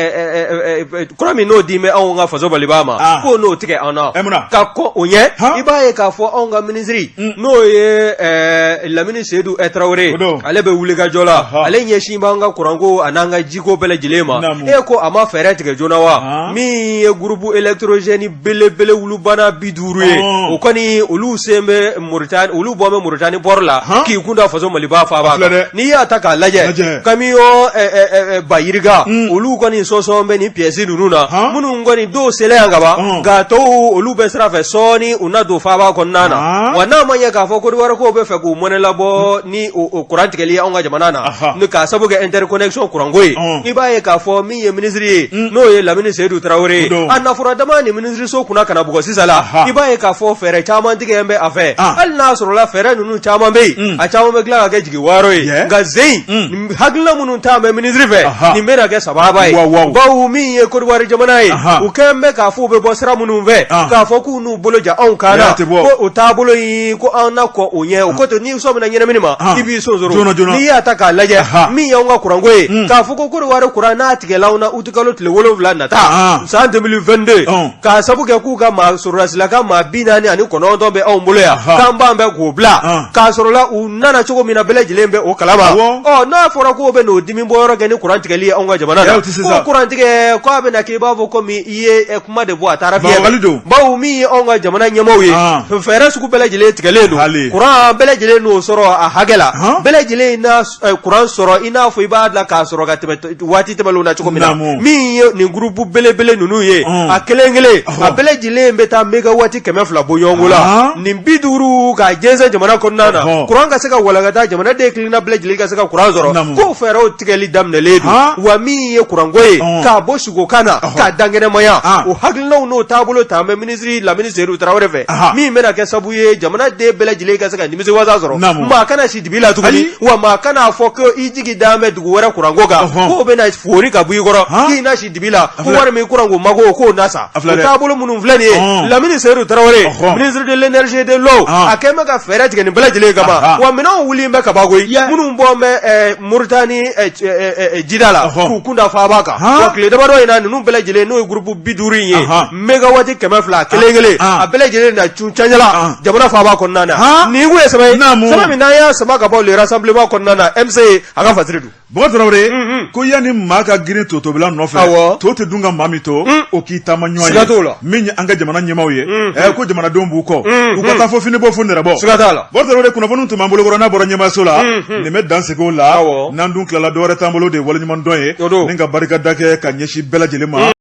kuran min n'o di bɛ anw ka faso Maliba ma ah. k'o n'o tigɛ an na ka kɔn o ɲɛ i b'a ye k'a fɔ anw ka minisiri mm. n'o ye Lamini Seyidu Tarawele ale bɛ wulikajɔ la ale ɲɛsin b'an ka kuranko a n'an ka jiko bɛɛ lajɛlen ma e ko a ma fɛɛrɛ tigɛ joona wa min ye groupe électrogène belebele wulubana 50 ye o kɔni olu sen bɛ Moritani olu bɔ bɛ Moritani port la k'i kun da faso Maliba faaba kan n'i y'a ta k'a lajɛ camion ba yirika olu kɔni sɔsɔn bɛ nin pièce ninnu na minnu kɔni dɔw selen yan kaban nka tɔw olu bɛ sira fɛ sɔɔni u na don faaba kɔnɔna na wa n'a ma ɲɛ k'a fɔ Côte d'Ivoire ko bɛ fɛ k'u mɔnɛ labɔ ni o kuran tigɛli ye anw ka jamana na k'a sabu kɛ interconnexion kuranko ye i b'a ye k'a fɔ min ye minisiri ye n'o ye Lamini Seyidu Tarawele ye a nafura dama ni minisiriso kunna ka na bugɔ sisan la i b'a ye k'a fɔ fɛɛrɛ caman tigɛ bɛ a fɛ hali n'a sɔrɔla fɛɛrɛ ninnu caman bɛ yen a caman bɛ tila ka kɛ jigi waaro ye nka zen in hakilina minnu taa bɛ minisiri fɛ nin bɛna kɛ sababa ye bawo min ye Côte d'Ivoire jamana ye u kɛlen bɛ k'a fɔ u bɛ bɔ sira minnu fɛ k'a fɔ k'u n'u bolo ja anw kan na ko o taabolo in ko an na kɔn o ɲɛ o ko to n'i sɔmina ɲɛnamini ma i b'i sonsoro n'i y'a ta k'a lajɛ min y'anw ka kuranko ye k'a fɔ ko Côte d'Ivoire kuran n'a tigɛla anw na utikalo tile 7 nata san 2022 k'a sabu kɛ k'u ka maa sɔrɔdasila ka maa 49 bɛ anw bolo yan k'an b'an bɛ k'o bila k'a sɔrɔla u nana cogo min na bɛɛ lajɛlen bɛ o kalama ɔ n'a fɔra k'o bɛ n'o dimi bɔ yɔrɔ kɛ ni kuran tigɛli ye anw ka jamana na ko kuran tigɛ k'a bɛna kɛ i b'a fɔ komi i ye kuma de bɔ a taara fiɲɛ bawo min ye anw ka jamana ɲɛmaaw ye fɛɛrɛ sugu bɛɛ lajɛlen tigɛlen don kuran bɛɛ lajɛlen n'o sɔrɔ a hakɛ la bɛɛ lajɛlen na kuran sɔrɔ i n'a fɔ i b'a la k'a sɔrɔ ka tɛmɛ waati tɛmɛnlenw na cogo min na min ye nin gurupu belebele ninnu ye a kelen kelen a bɛɛ lajɛlen bɛ taa mégawati 200 bɔɲɔgɔnko la nin 50 k'a jɛnsɛn jamana kɔnɔna na kuran ka se ka walankata jamanaden kelenna bɛɛ lajɛlen ka se ka kuran sɔrɔ k'o fɛɛrɛw tigɛli daminɛlen don wa min ye kuranko ye k'a bɔ sugo kan na k'a dankɛnɛmaya o hakilinaw n'o taabolo ta bɛ minisiri Lamini Seyidu Tarawele fɛ min bɛna kɛ sabu ye jamanaden bɛɛ lajɛlen ka se ka nimisiwasa sɔrɔ maa kana si dibi la tuguni wa maa kana fɔ ko i jigi dalen bɛ dugu wɛrɛ kuranko kan k'o bɛna foori ka bɔ i kɔrɔ k'i na si dibi la ko wari min kuranko mako k'o na sa o taabolo minnu filɛ nin ye Lamini Seyidu Tarawele ministre de l'énergie et de l'eau a kɛlen bɛ ka fɛɛrɛ tigɛ nin bɛɛ lajɛlen kama wa minɛnw wulilen bɛ kaban koyi minnu bɔ bɛ Moritani jida la k'u kun da faaba kan wa tile damadɔ in na ninnu bɛɛ lajɛlen n'o ye gurupu 50 in ye mégawati 200 kelen kelen a bɛɛ lajɛlen na cun caɲala jamana faaba kɔnɔna na nin kun ye sɛbɛn ye sɛbɛn min n'an y'a sama ka bɔ le rassemblement kɔnɔna na MC a ka fasiri don Bɔkari Tarawele ko yanni maa ka girin totobila nɔfɛ to tɛ dun ka maa min to o k'i taama ɲɔgɔn ye min ye an ka jamana ɲɛmaaw ye ko jamanadenw b'u kɔ u ka taa fo fini bɔ fo nɛrɛ bɔ siga t'a la Bɔkari Tarawele kunnafoni tun b'an bolokɔrɔ n'a bɔra ɲɛmaaso la nin bɛ dan sigi o la n'an dun tilala dɔwɛrɛ t'an bolo de waleɲumandɔn ye ni ka barika da kɛ ka ɲɛsin bɛɛ lajɛlen ma.